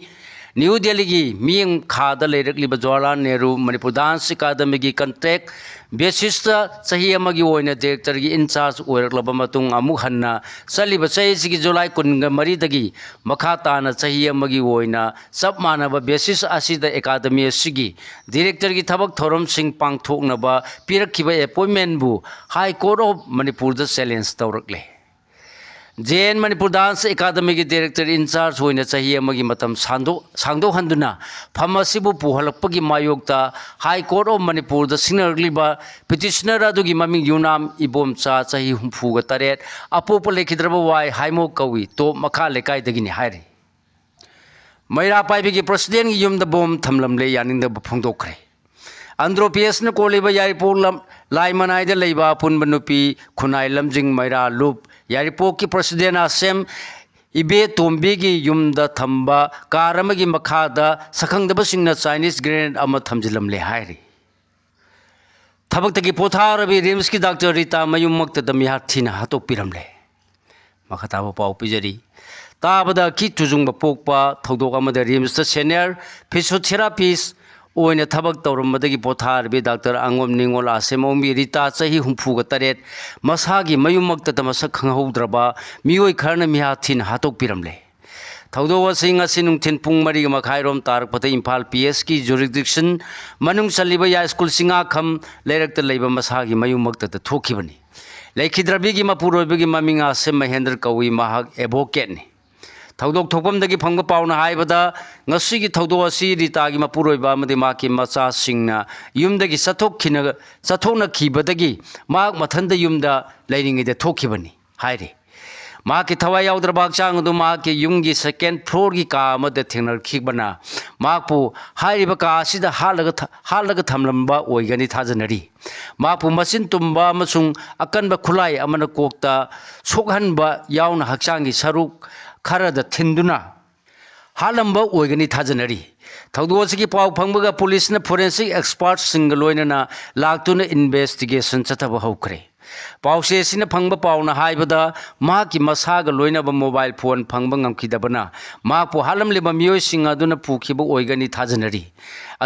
ꯅ꯭ꯌꯨ ꯗꯦꯜꯂꯤꯒꯤ ꯃꯤꯠꯌꯦꯡ ꯈꯥꯗ ꯂꯩꯔꯛꯂꯤꯕ ꯖꯋꯥꯍꯔꯂꯥꯜ ꯅꯦꯍꯔꯨ ꯃꯅꯤꯄꯨꯔ ꯗꯥꯟꯁ ꯑꯦꯀꯥꯗꯃꯤꯒꯤ ꯀꯟꯇ꯭ꯔꯦꯛ ꯕꯦꯁꯤꯁꯇ ꯆꯍꯤ ꯑꯃꯒꯤ ꯑꯣꯏꯅ ꯗꯤꯔꯦꯛꯇꯔꯒꯤ ꯏꯟꯆꯥꯔꯖ ꯑꯣꯏꯔꯛꯂꯕ ꯃꯇꯨꯡ ꯑꯃꯨꯛ ꯍꯟꯅ ꯆꯠꯂꯤꯕ ꯆꯍꯤ ꯑꯁꯤꯒꯤ ꯖꯨꯂꯥꯏ ꯀꯨꯟꯒ ꯃꯔꯤꯗꯒꯤ ꯃꯈꯥ ꯇꯥꯅ ꯆꯍꯤ ꯑꯃꯒꯤ ꯑꯣꯏꯅ ꯆꯞ ꯃꯥꯟꯅꯕ ꯕꯦꯁꯤꯁ ꯑꯁꯤꯗ ꯑꯦꯀꯥꯗꯃꯤ ꯑꯁꯤꯒꯤ ꯗꯤꯔꯦꯛꯇꯔꯒꯤ ꯊꯕꯛ ꯊꯧꯔꯝꯁꯤꯡ ꯄꯥꯡꯊꯣꯛꯅꯕ ꯄꯤꯔꯛꯈꯤꯕ ꯑꯦꯄꯣꯏꯟꯃꯦꯟꯕꯨ ꯍꯥꯏ ꯀꯣꯔꯠ ꯑꯣꯐ ꯃꯅꯤꯄꯨꯔꯗ ꯆꯦꯂꯦꯟꯖ ꯇꯧꯔꯛꯂꯦ꯫ ꯖꯦ ꯑꯦꯟ ꯃꯅꯤꯄꯨꯔ ꯗꯥꯟꯁ ꯑꯦꯀꯥꯗꯃꯤꯒꯤ ꯗꯥꯏꯔꯦꯛꯇꯔ ꯏꯟꯆꯥꯔꯖ ꯑꯣꯏꯅ ꯆꯍꯤ ꯑꯃꯒꯤ ꯃꯇꯝ ꯁꯥꯡꯗꯣꯛ-, ꯁꯥꯡꯗꯣꯛꯍꯟꯗꯨꯅ ꯐꯝ ꯑꯁꯤꯕꯨ ꯄꯨꯍꯜꯂꯛꯄꯒꯤ ꯃꯥꯌꯣꯛꯇ ꯍꯥꯏ ꯀꯣꯔꯠ ꯑꯣꯐ ꯃꯅꯤꯄꯨꯔꯗ ꯁꯤꯡꯅꯔꯛꯂꯤꯕ ꯄꯤꯇꯤꯁꯅꯔ ꯑꯗꯨꯒꯤ ꯃꯃꯤꯡ ꯌꯨꯝꯅꯥꯝ ꯏꯕꯣꯝꯆꯥ, ꯆꯍꯤ ꯍꯨꯝꯐꯨꯒ ꯇꯔꯦꯠ, ꯑꯄꯣꯛꯄ ꯂꯩꯈꯤꯗ꯭ꯔꯕ ꯋꯥꯏ ꯍꯥꯏꯃꯣꯛ ꯀꯧꯏ, ꯇꯣꯞ ꯃꯈꯥ ꯂꯩꯀꯥꯏꯗꯒꯤꯅꯤ ꯍꯥꯏꯔꯤ꯫ ꯃꯩꯔꯥ ꯄꯥꯏꯕꯤꯒꯤ ꯄ꯭ꯔꯁꯤꯗꯦꯟꯒꯤ ꯌꯨꯝꯗ ꯕꯣꯝ ꯊꯝꯂꯝꯂꯦ, ꯌꯥꯅꯤꯡꯗꯕ ꯐꯣꯡꯗꯣꯛꯈ꯭ꯔꯦ꯫ ꯑꯟꯗ꯭ꯔꯣ ꯄꯤ ꯑꯦꯁꯅ ꯀꯣꯜꯂꯤꯕ ꯌꯥꯏꯔꯤꯄꯣꯛ ꯂꯝ-, ꯂꯥꯏ ꯃꯅꯥꯏꯗ ꯂꯩꯕ ꯑꯄꯨꯟꯕ ꯅꯨꯄꯤ ꯈꯨꯟꯅꯥꯏ ꯂꯝꯖꯤꯡ ꯃꯩꯔꯥ ꯂꯨꯞ ꯌꯥꯏꯔꯤꯄꯣꯛꯀꯤ ꯄ꯭ꯔꯁꯤꯗꯦꯟ ꯑꯁꯦꯝ ꯏꯕꯦ ꯇꯣꯝꯕꯤꯒꯤ ꯌꯨꯝꯗ ꯊꯝꯕ ꯀꯥꯔ ꯑꯃꯒꯤ ꯃꯈꯥꯗ ꯁꯛꯈꯪꯗꯕꯁꯤꯡꯅ ꯆꯥꯏꯅꯤꯁ ꯒ꯭ꯔꯦꯅꯦꯗ ꯑꯃ ꯊꯝꯖꯤꯜꯂꯝꯂꯦ ꯍꯥꯏꯔꯤ꯫ ꯊꯕꯛꯇꯒꯤ ꯄꯣꯊꯥꯔꯕꯤ ꯔꯤꯝꯁꯀꯤ ꯗꯥꯛꯇꯔ ꯔꯤꯇꯥ ꯃꯌꯨꯝꯃꯛꯇꯗ ꯃꯤꯍꯥꯠ ꯊꯤꯅ ꯍꯥꯠꯇꯣꯛꯄꯤꯔꯝꯂꯦ꯫ ꯃꯈꯥ ꯇꯥꯕ ꯄꯥꯎ ꯄꯤꯖꯔꯤ꯫ ꯇꯥꯕꯗ ꯑꯀꯤ ꯇꯨꯖꯨꯡꯕ ꯄꯣꯛꯄ ꯊꯧꯗꯣꯛ ꯑꯃꯗ ꯔꯤꯝꯁꯇ ꯁꯦꯅꯤꯌꯔ ꯐꯤꯁꯣꯊꯦꯔꯥꯄꯤꯁ ꯑꯣꯏꯅ ꯊꯕꯛ ꯇꯧꯔꯝꯕꯗꯒꯤ ꯄꯣꯊꯥꯔꯕꯤ ꯗꯥꯛꯇꯔ ꯑꯉꯣꯝ ꯅꯤꯉꯣꯜ ꯑꯁꯦꯝ ꯑꯣꯡꯕꯤ ꯔꯤꯇꯥ, ꯆꯍꯤ ꯍꯨꯝꯐꯨꯒ ꯇꯔꯦꯠ, ꯃꯁꯥꯒꯤ ꯃꯌꯨꯝꯃꯛꯇꯗ ꯃꯁꯛ ꯈꯪꯍꯧꯗ꯭ꯔꯕ ꯃꯤꯑꯣꯏ ꯈꯔꯅ ꯃꯤꯍꯥꯠ ꯊꯤꯅ ꯍꯥꯠꯇꯣꯛꯄꯤꯔꯝꯂꯦ꯫ ꯊꯧꯗꯣꯛ ꯑꯁꯤ ꯉꯁꯤ ꯅꯨꯡꯊꯤꯜ ꯄꯨꯡ ꯃꯔꯤꯒ ꯃꯈꯥꯏꯔꯣꯝ ꯇꯥꯔꯛꯄꯗ ꯏꯝꯐꯥꯜ ꯄꯤ ꯑꯦꯁꯀꯤ ꯖꯨꯔꯤꯁꯗꯤꯛꯁꯟ ꯃꯅꯨꯡ ꯆꯜꯂꯤꯕ ꯌꯥꯏꯁ꯭ꯀꯨꯜ ꯆꯤꯡꯉꯥꯈꯝ ꯂꯩꯔꯛꯇ ꯂꯩꯕ ꯃꯁꯥꯒꯤ ꯃꯌꯨꯝꯃꯛꯇꯗ ꯊꯣꯛꯈꯤꯕꯅꯤ꯫ ꯂꯩꯈꯤꯗ꯭ꯔꯕꯤꯒꯤ ꯃꯄꯨꯔꯣꯏꯕꯒꯤ ꯃꯃꯤꯡ ꯑꯁꯦꯝ ꯃꯍꯦꯟꯗ꯭ꯔ ꯀꯧꯏ, ꯃꯍꯥꯛ ꯑꯦꯗꯚꯣꯀꯦꯠꯅꯤ꯫ ꯊꯧꯗꯣꯛ ꯊꯣꯛꯐꯝꯗꯒꯤ ꯐꯪꯕ ꯄꯥꯎꯅ ꯍꯥꯏꯕꯗ, ꯉꯁꯤꯒꯤ ꯊꯧꯗꯣꯛ ꯑꯁꯤ ꯔꯤꯇꯥꯒꯤ ꯃꯄꯨꯔꯣꯏꯕ ꯑꯃꯗꯤ ꯃꯍꯥꯛꯀꯤ ꯃꯆꯥꯁꯤꯡꯅ ꯌꯨꯝꯗꯒꯤ ꯆꯠꯊꯣꯛꯈꯤꯅ-, ꯆꯠꯊꯣꯛꯅꯈꯤꯕꯗꯒꯤ ꯃꯍꯥꯛ ꯃꯊꯟꯇ ꯌꯨꯝꯗ ꯂꯩꯔꯤꯉꯩꯗ ꯊꯣꯛꯈꯤꯕꯅꯤ ꯍꯥꯏꯔꯤ꯫ ꯃꯍꯥꯛꯀꯤ ꯊꯋꯥꯏ ꯌꯥꯎꯗ꯭ꯔꯕ ꯍꯛꯆꯥꯡ ꯑꯗꯨ ꯃꯍꯥꯛꯀꯤ ꯌꯨꯝꯒꯤ ꯁꯦꯀꯦꯟ ꯐ꯭ꯂꯣꯔꯒꯤ ꯀꯥ ꯑꯃꯗ ꯊꯦꯡꯅꯔꯛꯈꯤꯕꯅ ꯃꯍꯥꯛꯄꯨ ꯍꯥꯏꯔꯤꯕ ꯀꯥ ꯑꯁꯤꯗ ꯍꯥꯠꯂꯒ ꯊ-, ꯍꯥꯠꯂꯒ ꯊꯝꯂꯝꯕ ꯑꯣꯏꯒꯅꯤ ꯊꯥꯖꯅꯔꯤ꯫ ꯃꯍꯥꯛꯄꯨ ꯃꯆꯤꯟ ꯇꯨꯝꯕ ꯑꯃꯁꯨꯡ ꯑꯀꯟꯕ ꯈꯨꯠꯂꯥꯏ ꯑꯃꯅ ꯀꯣꯛꯇ ꯁꯣꯛꯍꯟꯕ ꯌꯥꯎꯅ ꯍꯛꯆꯥꯡꯒꯤ ꯁꯔꯨꯛ ꯈꯔꯗ ꯊꯤꯟꯗꯨꯅ ꯍꯥꯠꯂꯝꯕ ꯑꯣꯏꯒꯅꯤ ꯊꯥꯖꯅꯔꯤ꯫ ꯊꯧꯗꯣꯛ ꯑꯁꯤꯒꯤ ꯄꯥꯎ ꯐꯪꯕꯒ ꯄꯨꯂꯤꯁꯅ ꯐꯣꯔꯦꯟꯁꯤꯛ ꯑꯦꯛꯁꯄꯥꯔꯠꯁꯤꯡꯒ ꯂꯣꯏꯅꯅ ꯂꯥꯛꯇꯨꯅ ꯏꯟꯚꯦꯁꯇꯤꯒꯦꯁꯟ ꯆꯠꯊꯕ ꯍꯧꯈ꯭ꯔꯦ꯫ ꯄꯥꯎꯆꯦ ꯑꯁꯤꯅ ꯐꯪꯕ ꯄꯥꯎꯅ ꯍꯥꯏꯕꯗ, ꯃꯍꯥꯛꯀꯤ ꯃꯁꯥꯒ ꯂꯣꯏꯅꯕ ꯃꯣꯕꯥꯏꯜ ꯐꯣꯟ ꯐꯪꯕ ꯉꯝꯈꯤꯗꯕꯅ ꯃꯍꯥꯛꯄꯨ ꯍꯥꯠꯂꯝꯂꯤꯕ ꯃꯤꯑꯣꯏꯁꯤꯡ ꯑꯗꯨꯅ ꯄꯨꯈꯤꯕ ꯑꯣꯏꯒꯅꯤ ꯊꯥꯖꯅꯔꯤ꯫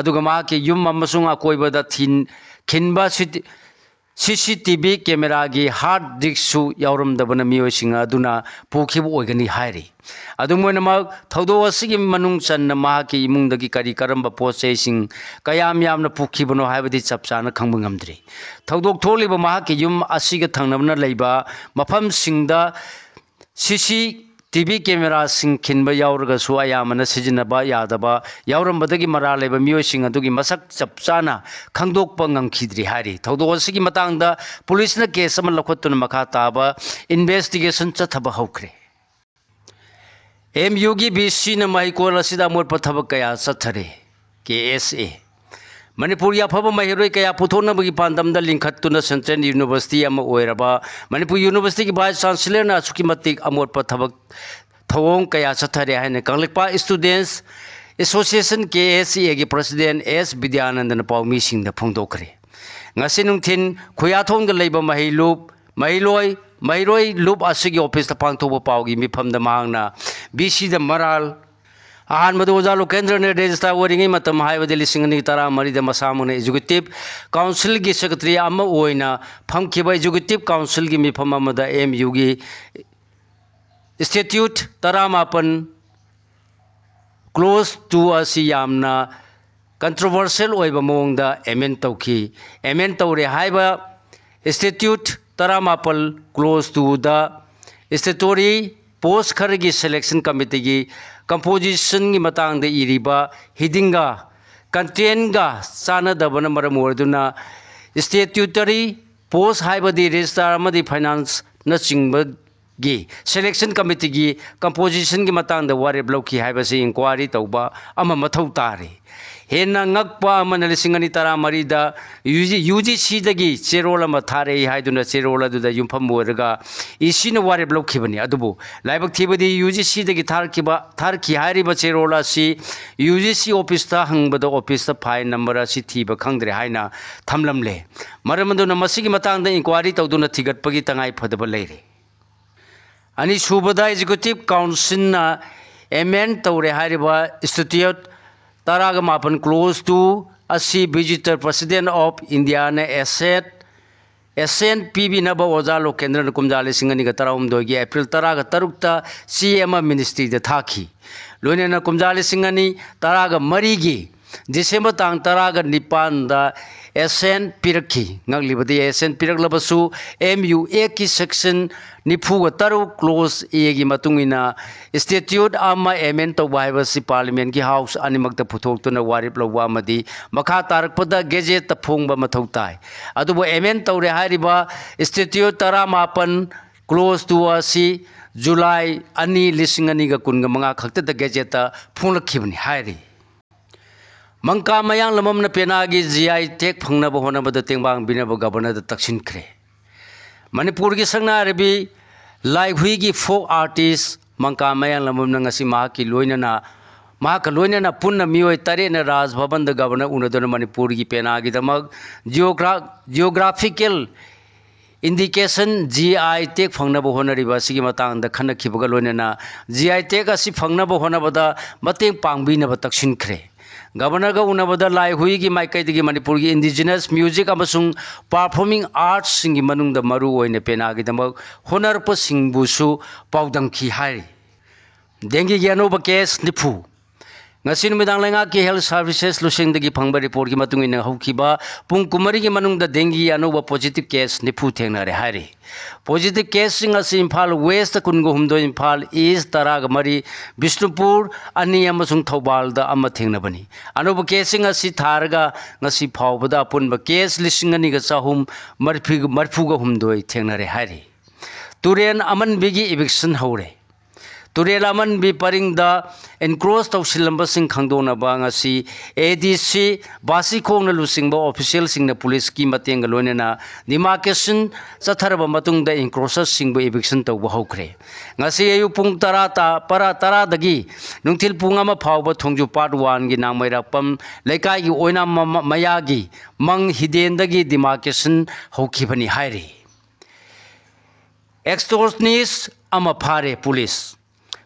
ꯑꯗꯨꯒ ꯃꯍꯥꯛꯀꯤ ꯌꯨꯝ ꯑꯃꯁꯨꯡ ꯑꯀꯣꯏꯕꯗ ꯊꯤꯟ-, ꯈꯤꯟꯕ ꯁꯤ-, ꯁꯤ ꯁꯤ ꯇꯤ ꯚꯤ ꯀꯦꯃꯦꯔꯥꯒꯤ ꯍꯥꯔꯗ ꯗꯤꯁ꯭ꯛꯁꯨ ꯌꯥꯎꯔꯝꯗꯕꯅ ꯃꯤꯑꯣꯏꯁꯤꯡ ꯑꯗꯨꯅ ꯄꯨꯈꯤꯕ ꯑꯣꯏꯒꯅꯤ ꯍꯥꯏꯔꯤ꯫ ꯑꯗꯨꯝ ꯑꯣꯏꯅꯃꯛ, ꯊꯧꯗꯣꯛ ꯑꯁꯤꯒꯤ ꯃꯅꯨꯡ ꯆꯟꯅ ꯃꯍꯥꯛꯀꯤ ꯏꯃꯨꯡꯗꯒꯤ ꯀꯔꯤ ꯀꯔꯝꯕ ꯄꯣꯠ ꯆꯩꯁꯤꯡ ꯀꯌꯥꯝ ꯌꯥꯝꯅ ꯄꯨꯈꯤꯕꯅꯣ ꯍꯥꯏꯕꯗꯤ ꯆꯞ ꯆꯥꯅ ꯈꯪꯕ ꯉꯝꯗ꯭ꯔꯤ꯫ ꯊꯧꯗꯣꯛ ꯊꯣꯛꯂꯤꯕ ꯃꯍꯥꯛꯀꯤ ꯌꯨꯝ ꯑꯁꯤꯒ ꯊꯪꯅꯕꯅ ꯂꯩꯕ ꯃꯐꯝꯁꯤꯡꯗ ꯁꯤ ꯁꯤ ꯇꯤ ꯚꯤ ꯀꯦꯃꯦꯔꯥꯁꯤꯡ ꯈꯤꯟꯕ ꯌꯥꯎꯔꯒꯁꯨ ꯑꯌꯥꯝꯕꯅ ꯁꯤꯖꯤꯟꯅꯕ ꯌꯥꯗꯕ ꯌꯥꯎꯔꯝꯕꯗꯒꯤ ꯃꯔꯥꯜ ꯂꯩꯕ ꯃꯤꯑꯣꯏꯁꯤꯡ ꯑꯗꯨꯒꯤ ꯃꯁꯛ ꯆꯞ ꯆꯥꯅ ꯈꯪꯗꯣꯛꯄ ꯉꯝꯈꯤꯗ꯭ꯔꯤ ꯍꯥꯏꯔꯤ꯫ ꯊꯧꯗꯣꯛ ꯑꯁꯤꯒꯤ ꯃꯇꯥꯡꯗ ꯄꯨꯂꯤꯁꯅ ꯀꯦꯁ ꯑꯃ ꯂꯧꯈꯠꯇꯨꯅ ꯃꯈꯥ ꯇꯥꯕ ꯏꯟꯚꯦꯁꯇꯤꯒꯦꯁꯟ ꯆꯠꯊꯕ ꯍꯧꯈ꯭ꯔꯦ꯫ ꯑꯦꯝ ꯌꯨꯒꯤ ꯚꯤ ꯁꯤꯅ ꯃꯍꯩꯀꯣꯜ ꯑꯁꯤꯗ ꯑꯃꯣꯠꯄ ꯊꯕꯛ ꯀꯌꯥ ꯆꯠꯊꯔꯦ꯫ ꯀꯦ ꯑꯦꯁ ꯑꯦ꯫ ꯃꯅꯤꯄꯨꯔꯒꯤ ꯑꯐꯕ ꯃꯍꯩꯔꯣꯏ ꯀꯌꯥ ꯄꯨꯊꯣꯛꯅꯕꯒꯤ ꯄꯥꯟꯗꯝꯗ ꯂꯤꯡꯈꯠꯇꯨꯅ ꯁꯦꯟꯇ꯭ꯔꯦꯜ ꯌꯨꯅꯤꯚꯔꯁꯤꯇꯤ ꯑꯃ ꯑꯣꯏꯔꯕ ꯃꯅꯤꯄꯨꯔ ꯌꯨꯅꯤꯚꯔꯁꯤꯇꯤꯒꯤ ꯚꯥꯏꯁ ꯆꯥꯟꯁꯦꯂꯔꯅ ꯑꯁꯨꯛꯀꯤ ꯃꯇꯤꯛ ꯑꯃꯣꯠꯄ ꯊꯕꯛ ꯊꯧꯑꯣꯡ ꯀꯌꯥ ꯆꯠꯊꯔꯦ ꯍꯥꯏꯅ ꯀꯪꯂꯩꯄꯥꯛ ꯏꯁꯇꯨꯗꯦꯟꯁ ꯑꯦꯁꯣꯁꯤꯌꯦꯁꯟ, ꯀꯦ ꯑꯦꯁ ꯑꯦꯒꯤ ꯄ꯭ꯔꯁꯤꯗꯦꯟ ꯑꯦꯁ ꯕꯤꯗ꯭ꯌꯥꯅꯟꯗꯅ ꯄꯥꯎꯃꯤꯁꯤꯡꯗ ꯐꯣꯡꯗꯣꯛꯈ꯭ꯔꯦ꯫ ꯉꯁꯤ ꯅꯨꯡꯊꯤꯜ ꯈꯨꯌꯥꯊꯣꯡꯗ ꯂꯩꯕ ꯃꯍꯩꯂꯨꯞ, ꯃꯍꯩꯂꯣꯏ, ꯃꯍꯩꯔꯣꯏ ꯂꯨꯞ ꯑꯁꯤꯒꯤ ꯑꯣꯐꯤꯁꯇ ꯄꯥꯡꯊꯣꯛꯄ ꯄꯥꯎꯒꯤ ꯃꯤꯐꯝꯗ ꯃꯍꯥꯛꯅ ꯚꯤ ꯁꯤꯗ ꯃꯔꯥꯜ ꯑꯍꯥꯟꯕꯗ ꯑꯣꯖꯥ ꯂꯣꯀꯦꯟꯗ꯭ꯔꯅ ꯔꯦꯖꯤꯁꯇ꯭ꯔꯥꯔ ꯑꯣꯏꯔꯤꯉꯩ ꯃꯇꯝ ꯍꯥꯏꯕꯗꯤ ꯂꯤꯁꯤꯡ ꯑꯅꯤ ꯇꯔꯥꯃꯔꯤꯗ ꯃꯁꯥꯃꯛꯅ ꯑꯦꯛꯖꯤꯀ꯭ꯌꯨꯇꯤꯚ ꯀꯥꯎꯟꯁꯤꯜꯒꯤ ꯁꯦꯀ꯭ꯔꯦꯇꯔꯤ ꯑꯃ ꯑꯣꯏꯅ ꯐꯝꯈꯤꯕ ꯑꯦꯛꯖꯤꯀ꯭ꯌꯨꯇꯤꯚ ꯀꯥꯎꯟꯁꯤꯜꯒꯤ ꯃꯤꯐꯝ ꯑꯃꯗ ꯑꯦꯝ ꯌꯨꯒꯤ ꯏꯁꯇꯦꯇ꯭ꯌꯨꯠ ꯇꯔꯥꯃꯥꯄꯟ ꯀ꯭ꯂꯣꯖ ꯇꯨ ꯑꯁꯤ ꯌꯥꯝꯅ ꯀꯟꯇ꯭ꯔꯣꯚꯔꯁꯤꯌꯦꯜ ꯑꯣꯏꯕ ꯃꯑꯣꯡꯗ ꯑꯦꯃꯦꯟ ꯇꯧꯈꯤ꯫ ꯑꯦꯃꯦꯟ ꯇꯧꯔꯦ ꯍꯥꯏꯕ ꯏꯁꯇꯦꯇ꯭ꯌꯨꯠ ꯇꯔꯥꯃꯥꯄꯜ ꯀ꯭ꯂꯣꯖ ꯇꯨꯗ ꯏꯁꯇꯦꯇꯣꯔꯤ ꯄꯣꯁ ꯈꯔꯒꯤ ꯁꯦꯂꯦꯛꯁꯟ ꯀꯃꯤꯇꯤꯒꯤ ꯀꯝꯄꯣꯖꯤꯁꯟꯒꯤ ꯃꯇꯥꯡꯗ ꯏꯔꯤꯕ ꯍꯤꯗꯤꯡꯒ ꯀꯟꯇꯦꯟꯒ ꯆꯥꯟꯅꯗꯕꯅ ꯃꯔꯝ ꯑꯣꯏꯗꯨꯅ ꯏꯁꯇꯦꯇ꯭ꯌꯨꯇꯔꯤ ꯄꯣꯁ ꯍꯥꯏꯕꯗꯤ ꯔꯦꯖꯤꯁꯇ꯭ꯔꯥꯔ ꯑꯃꯗꯤ ꯐꯥꯏꯅꯥꯟꯁꯅꯆꯤꯡꯕ ꯒꯤ ꯁꯦꯂꯦꯛꯁꯟ ꯀꯃꯤꯇꯤꯒꯤ ꯀꯝꯄꯣꯖꯤꯁꯟꯒꯤ ꯃꯇꯥꯡꯗ ꯋꯥꯔꯦꯞ ꯂꯧꯈꯤ ꯍꯥꯏꯕꯁꯤ ꯏꯟꯀ꯭ꯋꯥꯏꯔꯤ ꯇꯧꯕ ꯑꯃ ꯃꯊꯧ ꯇꯥꯔꯤ꯫ ꯍꯦꯟꯅ ꯉꯛꯄ ꯑꯃꯅ ꯂꯤꯁꯤꯡ ꯑꯅꯤ ꯇꯔꯥꯃꯔꯤꯗ ꯌꯨ ꯖꯤ, ꯌꯨ ꯖꯤ ꯁꯤꯗꯒꯤ ꯆꯦꯔꯣꯜ ꯑꯃ ꯊꯥꯔꯛꯏ ꯍꯥꯏꯗꯨꯅ ꯆꯦꯔꯣꯜ ꯑꯗꯨꯗ ꯌꯨꯝꯐꯝ ꯑꯣꯏꯔꯒ ꯏ ꯁꯤꯅ ꯋꯥꯔꯦꯞ ꯂꯧꯈꯤꯕꯅꯤ꯫ ꯑꯗꯨꯕꯨ ꯂꯥꯏꯕꯛ ꯊꯤꯕꯗꯤ ꯌꯨ ꯖꯤ ꯁꯤꯗꯒꯤ ꯊꯥꯔꯛꯈꯤꯕ, ꯊꯥꯔꯛꯈꯤ ꯍꯥꯏꯔꯤꯕ ꯆꯦꯔꯣꯜ ꯑꯁꯤ ꯌꯨ ꯖꯤ ꯁꯤ ꯑꯣꯐꯤꯁꯇ ꯍꯪꯕꯗ ꯑꯣꯐꯤꯁꯇ ꯐꯥꯏꯜ ꯅꯝꯕꯔ ꯑꯁꯤ ꯊꯤꯕ ꯈꯪꯗ꯭ꯔꯦ ꯍꯥꯏꯅ ꯊꯝꯂꯝꯂꯦ꯫ ꯃꯔꯝ ꯑꯗꯨꯅ ꯃꯁꯤꯒꯤ ꯃꯇꯥꯡꯗ ꯏꯟꯀ꯭ꯋꯥꯏꯔꯤ ꯇꯧꯗꯨꯅ ꯊꯤꯒꯠꯄꯒꯤ ꯇꯉꯥꯏ ꯐꯗꯕ ꯂꯩꯔꯦ꯫ ꯑꯅꯤꯁꯨꯕꯗ, ꯑꯦꯛꯖꯤꯀ꯭ꯌꯨꯇꯤꯚ ꯀꯥꯎꯟꯁꯤꯜꯅ ꯑꯦꯃꯦꯟ ꯇꯧꯔꯦ ꯍꯥꯏꯔꯤꯕ ꯏꯁꯇꯦꯇ꯭ꯌꯨꯠ ꯇꯔꯥꯒ ꯃꯥꯄꯟ ꯀ꯭ꯂꯣꯖ ꯇꯨ ꯑꯁꯤ ꯚꯤꯖꯤꯇꯔ ꯄ꯭ꯔꯁꯤꯗꯦꯟ ꯑꯣꯐ ꯏꯟꯗꯤꯌꯥꯅ ꯑꯦꯁꯦꯠ, ꯑꯦꯁꯦꯟ ꯄꯤꯕꯤꯅꯕ ꯑꯣꯖꯥ ꯂꯣꯀꯦꯟꯗ꯭ꯔꯅ ꯀꯨꯝꯖꯥ ꯂꯤꯁꯤꯡ ꯑꯅꯤꯒ ꯇꯔꯥꯍꯨꯝꯗꯣꯏꯒꯤ ꯑꯦꯄ꯭ꯔꯤꯜ ꯇꯔꯥꯒ ꯇꯔꯨꯛꯇ ꯆꯦ ꯑꯃ ꯃꯤꯅꯤꯁꯇ꯭ꯔꯤꯗ ꯊꯥꯈꯤ꯫ ꯂꯣꯏꯅꯅ ꯀꯨꯝꯖꯥ ꯂꯤꯁꯤꯡ ꯑꯅꯤ ꯇꯔꯥꯒ ꯃꯔꯤꯒꯤ ꯗꯤꯁꯦꯝꯕꯔ ꯇꯥꯡ ꯇꯔꯥꯒ ꯅꯤꯄꯥꯟꯗ ꯑꯦꯁꯦꯟ ꯄꯤꯔꯛꯈꯤ꯫ ꯉꯛꯂꯤꯕꯗꯤ ꯑꯦꯁꯦꯟ ꯄꯤꯔꯛꯂꯕꯁꯨ ꯑꯦꯝ ꯌꯨ ꯑꯦꯛꯀꯤ ꯁꯦꯛꯁꯟ ꯅꯤꯐꯨꯒ ꯇꯔꯨꯛ ꯀ꯭ꯂꯣꯖ ꯑꯦꯒꯤ ꯃꯇꯨꯡ ꯏꯟꯅ ꯏꯟꯁꯇꯤꯇ꯭ꯌꯨꯠ ꯑꯃ ꯑꯦꯃꯦꯟ ꯇꯧꯕ ꯍꯥꯏꯕꯁꯤ ꯄꯥꯔꯂꯤꯌꯥꯃꯦꯟꯒꯤ ꯍꯥꯎꯁ ꯑꯅꯤꯃꯛꯇ ꯄꯨꯊꯣꯛꯇꯨꯅ ꯋꯥꯔꯦꯞ ꯂꯧꯕ ꯑꯃꯗꯤ ꯃꯈꯥ ꯇꯥꯔꯛꯄꯗ ꯒꯦꯖꯦꯠꯇ ꯐꯣꯡꯕ ꯃꯊꯧ ꯇꯥꯏ꯫ ꯑꯗꯨꯕꯨ ꯑꯦꯃꯦꯟ ꯇꯧꯔꯦ ꯍꯥꯏꯔꯤꯕ ꯏꯟꯁꯇꯤꯇ꯭ꯌꯨꯠ ꯇꯔꯥꯃꯥꯄꯟ ꯀ꯭ꯂꯣꯖ ꯇꯨ ꯑꯁꯤ ꯖꯨꯂꯥꯏ ꯑꯅꯤ, ꯂꯤꯁꯤꯡ ꯑꯅꯤꯒ ꯀꯨꯟꯒ ꯃꯉꯥ ꯈꯛꯇꯗ ꯒꯦꯖꯦꯠꯇ ꯐꯣꯡꯂꯛꯈꯤꯕꯅꯤ ꯍꯥꯏꯔꯤ꯫ ꯃꯪꯀꯥ ꯃꯌꯥꯡꯂꯝꯕꯝꯅ ꯄꯦꯅꯥꯒꯤ ꯖꯤ ꯑꯥꯏ ꯇꯦꯒ ꯐꯪꯅꯕ ꯍꯣꯠꯅꯕꯗ ꯇꯦꯡꯕꯥꯡꯕꯤꯅꯕ ꯒꯕꯔꯅꯔꯗ ꯇꯛꯁꯤꯟꯈ꯭ꯔꯦ꯫ ꯃꯅꯤꯄꯨꯔꯒꯤ ꯁꯛꯅꯥꯏꯔꯕꯤ ꯂꯥꯏꯍꯨꯏꯒꯤ ꯐꯣꯛ ꯑꯥꯔꯇꯤꯁ ꯃꯪꯀꯥ ꯃꯌꯥꯡꯂꯝꯕꯝꯅ ꯉꯁꯤ ꯃꯍꯥꯛꯀꯤ ꯂꯣꯏꯅꯅ, ꯃꯍꯥꯛꯀ ꯂꯣꯏꯅꯅ ꯄꯨꯟꯅ ꯃꯤꯑꯣꯏ ꯇꯔꯦꯠꯅ ꯔꯥꯖ ꯚꯕꯟꯗ ꯒꯕꯔꯅꯔ ꯎꯅꯗꯨꯅ ꯃꯅꯤꯄꯨꯔꯒꯤ ꯄꯦꯅꯥꯒꯤꯗꯃꯛ ꯖꯤꯑꯣꯒ꯭ꯔꯥ-, ꯖꯤꯑꯣꯒ꯭ꯔꯥꯐꯤꯀꯦꯜ ꯏꯟꯗꯤꯀꯦꯁꯟ, ꯖꯤ ꯑꯥꯏ ꯇꯦꯒ ꯐꯪꯅꯕ ꯍꯣꯠꯅꯔꯤꯕ ꯑꯁꯤꯒꯤ ꯃꯇꯥꯡꯗ ꯈꯟꯅꯈꯤꯕꯒ ꯂꯣꯏꯅꯅ ꯖꯤ ꯑꯥꯏ ꯇꯦꯒ ꯑꯁꯤ ꯐꯪꯅꯕ ꯍꯣꯠꯅꯕꯗ ꯃꯇꯦꯡ ꯄꯥꯡꯕꯤꯅꯕ ꯇꯛꯁꯤꯟꯈ꯭ꯔꯦ꯫ ꯒꯕꯔꯅꯔꯒ ꯎꯅꯕꯗ ꯂꯥꯏꯍꯨꯏꯒꯤ ꯃꯥꯏꯀꯩꯗꯒꯤ ꯃꯅꯤꯄꯨꯔꯒꯤ ꯏꯟꯗꯤꯖꯤꯅꯁ ꯃ꯭ꯌꯨꯖꯤꯛ ꯑꯃꯁꯨꯡ ꯄꯥꯔꯐꯣꯔꯃꯤꯡ ꯑꯥꯔꯠꯁꯁꯤꯡꯒꯤ ꯃꯅꯨꯡꯗ ꯃꯔꯨ ꯑꯣꯏꯅ ꯄꯦꯅꯥꯒꯤꯗꯃꯛ ꯍꯣꯠꯅꯔꯛꯄꯁꯤꯡꯕꯨꯁꯨ ꯄꯥꯎꯗꯝꯈꯤ ꯍꯥꯏꯔꯤ꯫ ꯗꯦꯡꯒꯤꯒꯤ ꯑꯅꯧꯕ ꯀꯦꯁ ꯅꯤꯐꯨ꯫ ꯉꯁꯤ ꯅꯨꯃꯤꯗꯥꯡ ꯂꯩꯉꯥꯛꯀꯤ ꯍꯦꯜꯊ ꯁꯥꯔꯚꯤꯁꯦꯁ ꯂꯨꯆꯤꯡꯗꯒꯤ ꯐꯪꯕ ꯔꯤꯄꯣꯔꯠꯀꯤ ꯃꯇꯨꯡ ꯏꯟꯅ ꯍꯧꯈꯤꯕ ꯄꯨꯡ ꯀꯨꯟꯃꯔꯤꯒꯤ ꯃꯅꯨꯡꯗ ꯗꯦꯡꯒꯤꯒꯤ ꯑꯅꯧꯕ ꯄꯣꯖꯤꯇꯤꯚ ꯀꯦꯁ ꯅꯤꯐꯨ ꯊꯦꯡꯅꯔꯦ ꯍꯥꯏꯔꯤ꯫ ꯄꯣꯖꯤꯇꯤꯚ ꯀꯦꯁꯁꯤꯡ ꯑꯁꯤ ꯏꯝꯐꯥꯜ ꯋꯦꯁꯇ ꯀꯨꯟꯒ ꯍꯨꯝꯗꯣꯏ, ꯏꯝꯐꯥꯜ ꯏꯁ ꯇꯔꯥꯒ ꯃꯔꯤ, ꯕꯤꯁꯅꯨꯄꯨꯔ ꯑꯅꯤ ꯑꯃꯁꯨꯡ ꯊꯧꯕꯥꯜꯗ ꯑꯃ ꯊꯦꯡꯅꯕꯅꯤ꯫ ꯑꯅꯧꯕ ꯀꯦꯁꯁꯤꯡ ꯑꯁꯤ ꯊꯥꯔꯒ ꯉꯁꯤ ꯐꯥꯎꯕꯗ ꯑꯄꯨꯟꯕ ꯀꯦꯁ ꯂꯤꯁꯤꯡ ꯑꯅꯤꯒ ꯆꯍꯨꯝ ꯃꯔꯤꯐꯨꯒ ꯍꯨꯝꯗꯣꯏ ꯊꯦꯡꯅꯔꯦ ꯍꯥꯏꯔꯤ꯫ ꯇꯨꯔꯦꯟ ꯑꯃꯟꯕꯤꯒꯤ ꯏꯚꯤꯛꯁꯟ ꯍꯧꯔꯦ꯫ ꯇꯨꯔꯦꯜ ꯑꯃꯟꯕꯤ ꯄꯔꯤꯡꯗ ꯏꯟꯀ꯭ꯔꯣꯁ ꯇꯧꯁꯤꯜꯂꯝꯕꯁꯤꯡ ꯈꯪꯗꯣꯛꯅꯕ ꯉꯁꯤ ꯑꯦ ꯗꯤ ꯁꯤ ꯕꯥꯁꯤꯈꯣꯡꯅ ꯂꯨꯆꯤꯡꯕ ꯑꯣꯐꯤꯁꯤꯌꯦꯜꯁꯤꯡꯅ ꯄꯨꯂꯤꯁꯀꯤ ꯃꯇꯦꯡꯒ ꯂꯣꯏꯅꯅ ꯗꯤꯃꯥꯔꯀꯦꯁꯟ ꯆꯠꯊꯔꯕ ꯃꯇꯨꯡꯗ ꯏꯟꯀ꯭ꯔꯣꯁꯔꯁꯤꯡꯕꯨ ꯏꯚꯤꯛꯁꯟ ꯇꯧꯕ ꯍꯧꯈ꯭ꯔꯦ꯫ ꯉꯁꯤ ꯑꯌꯨꯛ ꯄꯨꯡ ꯇꯔꯥ ꯇ-, ꯄꯔꯥ ꯇꯔꯥꯗꯒꯤ ꯅꯨꯡꯊꯤꯜ ꯄꯨꯡ ꯑꯃ ꯐꯥꯎꯕ ꯊꯣꯡꯖꯨ ꯄꯥꯔꯠ ꯋꯥꯟꯒꯤ ꯅꯥꯡꯃꯩꯔꯥꯛꯄꯝ ꯂꯩꯀꯥꯏꯒꯤ ꯑꯣꯏꯅꯥꯝ ꯃ-, ꯃ-, ꯃꯌꯥꯒꯤ ꯃꯪ ꯍꯤꯗꯦꯟꯗꯒꯤ ꯗꯤꯃꯥꯔꯀꯦꯁꯟ ꯍꯧꯈꯤꯕꯅꯤ ꯍꯥꯏꯔꯤ꯫ ꯑꯦꯛꯁꯇꯣꯔꯁꯅꯤꯁ ꯑꯃ ꯐꯥꯔꯦ ꯄꯨꯂꯤꯁ꯫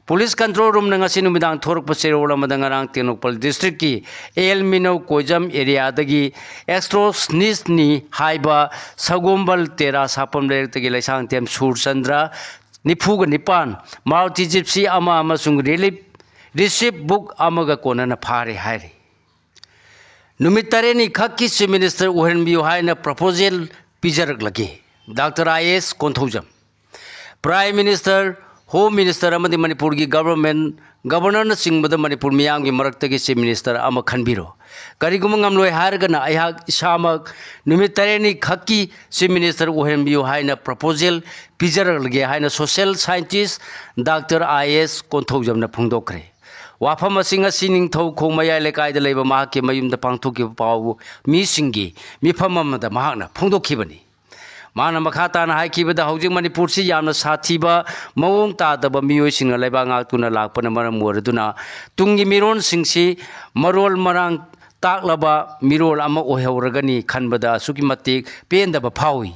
ꯄꯨꯂꯤꯁ ꯀꯟꯇ꯭ꯔꯣꯜ ꯔꯨꯝꯅ ꯉꯁꯤ ꯅꯨꯃꯤꯗꯥꯡ ꯊꯣꯔꯛꯄ ꯆꯦꯔꯣꯜ ꯑꯃꯗ ꯉꯔꯥꯡ ꯇꯦꯡꯅꯧꯄꯜ ꯗꯤꯁꯇ꯭ꯔꯤꯛꯀꯤ ꯑꯦꯜ ꯃꯤꯅꯧ ꯀꯣꯏꯖꯝ ꯑꯦꯔꯤꯌꯥꯗꯒꯤ ꯑꯦꯛꯁꯇꯣꯔꯁꯅꯤꯁꯅꯤ ꯍꯥꯏꯕ ꯁꯒꯣꯝꯕꯜ ꯇꯦꯔꯥ ꯁꯥꯐꯝ ꯂꯩꯔꯛꯇꯒꯤ ꯂꯩꯁꯥꯡꯊꯦꯝ ꯁꯨꯔꯆꯟꯗ꯭ꯔ, ꯅꯤꯐꯨꯒ ꯅꯤꯄꯥꯟ, ꯃꯥꯔꯨꯇꯤ ꯖꯤꯞꯁꯤ ꯑꯃ ꯑꯃꯁꯨꯡ ꯔꯤꯂꯤꯞ, ꯔꯤꯁꯤꯞ ꯕꯨꯛ ꯑꯃꯒ ꯀꯣꯟꯅꯅ ꯐꯥꯔꯦ ꯍꯥꯏꯔꯤ꯫ ꯅꯨꯃꯤꯠ ꯇꯔꯦꯠꯅꯤ ꯈꯛꯀꯤ Chief Minister ꯑꯣꯏꯍꯟꯕꯤꯌꯨ ꯍꯥꯏꯅ proposal ꯄꯤꯖꯔꯛꯂꯒꯦ꯫ ꯗꯥꯛꯇꯔ ꯑꯥꯏ ꯑꯦꯁ Konthoujam. Prime Minister, Home Minister ꯑꯃꯗꯤ ꯃꯅꯤꯄꯨꯔꯒꯤ government, Governor ꯅꯆꯤꯡꯕꯗ ꯃꯅꯤꯄꯨꯔ ꯃꯤꯌꯥꯝꯒꯤ ꯃꯔꯛꯇꯒꯤ Chief Minister ꯑꯃ ꯈꯟꯕꯤꯔꯣ꯫ ꯀꯔꯤꯒꯨꯝꯕ ꯉꯝꯂꯣꯏ ꯍꯥꯏꯔꯒꯅ ꯑꯩꯍꯥꯛ ꯏꯁꯥꯃꯛ ꯅꯨꯃꯤꯠ ꯇꯔꯦꯠꯅꯤ ꯈꯛꯀꯤ Chief Minister ꯑꯣꯏꯍꯟꯕꯤꯌꯨ ꯍꯥꯏꯅ proposal ꯄꯤꯖꯔꯛꯂꯒꯦ ꯍꯥꯏꯅ social scientist ꯗꯥꯛꯇꯔ ꯑꯥꯏ ꯑꯦꯁ ꯀꯣꯟꯊꯧꯖꯝꯅ ꯐꯣꯡꯗꯣꯛꯈ꯭ꯔꯦ꯫ ꯋꯥꯐꯝ ꯑꯁꯤ ꯉꯁꯤ ꯅꯤꯡꯊꯧꯈꯣꯡ ꯃꯌꯥꯏ ꯂꯩꯀꯥꯏꯗ ꯂꯩꯕ ꯃꯍꯥꯛꯀꯤ ꯃꯌꯨꯝꯗ ꯄꯥꯡꯊꯣꯛꯈꯤꯕ ꯄꯥꯎ ꯃꯤꯁꯤꯡꯒꯤ ꯃꯤꯐꯝ ꯑꯃꯗ ꯃꯍꯥꯛꯅ ꯐꯣꯡꯗꯣꯛꯈꯤꯕꯅꯤ꯫ ꯃꯥꯅ ꯃꯈꯥ ꯇꯥꯅ ꯍꯥꯏꯈꯤꯕꯗ, ꯍꯧꯖꯤꯛ ꯃꯅꯤꯄꯨꯔꯁꯤ ꯌꯥꯝꯅ ꯁꯥꯊꯤꯕ ꯃꯑꯣꯡ ꯇꯥꯗꯕ ꯃꯤꯑꯣꯏꯁꯤꯡꯅ ꯂꯩꯕꯥꯛ ꯉꯥꯛꯇꯨꯅ ꯂꯥꯛꯄꯅ ꯃꯔꯝ ꯑꯣꯏꯔꯗꯨꯅ ꯇꯨꯡꯒꯤ ꯃꯤꯔꯣꯟꯁꯤꯡꯁꯤ ꯃꯔꯣꯜ ꯃꯔꯥꯡ ꯇꯥꯛꯂꯕ ꯃꯤꯔꯣꯜ ꯑꯃ ꯑꯣꯏꯍꯧꯔꯒꯅꯤ ꯈꯟꯕꯗ ꯑꯁꯨꯛꯀꯤ ꯃꯇꯤꯛ ꯄꯦꯟꯗꯕ ꯐꯥꯎꯏ꯫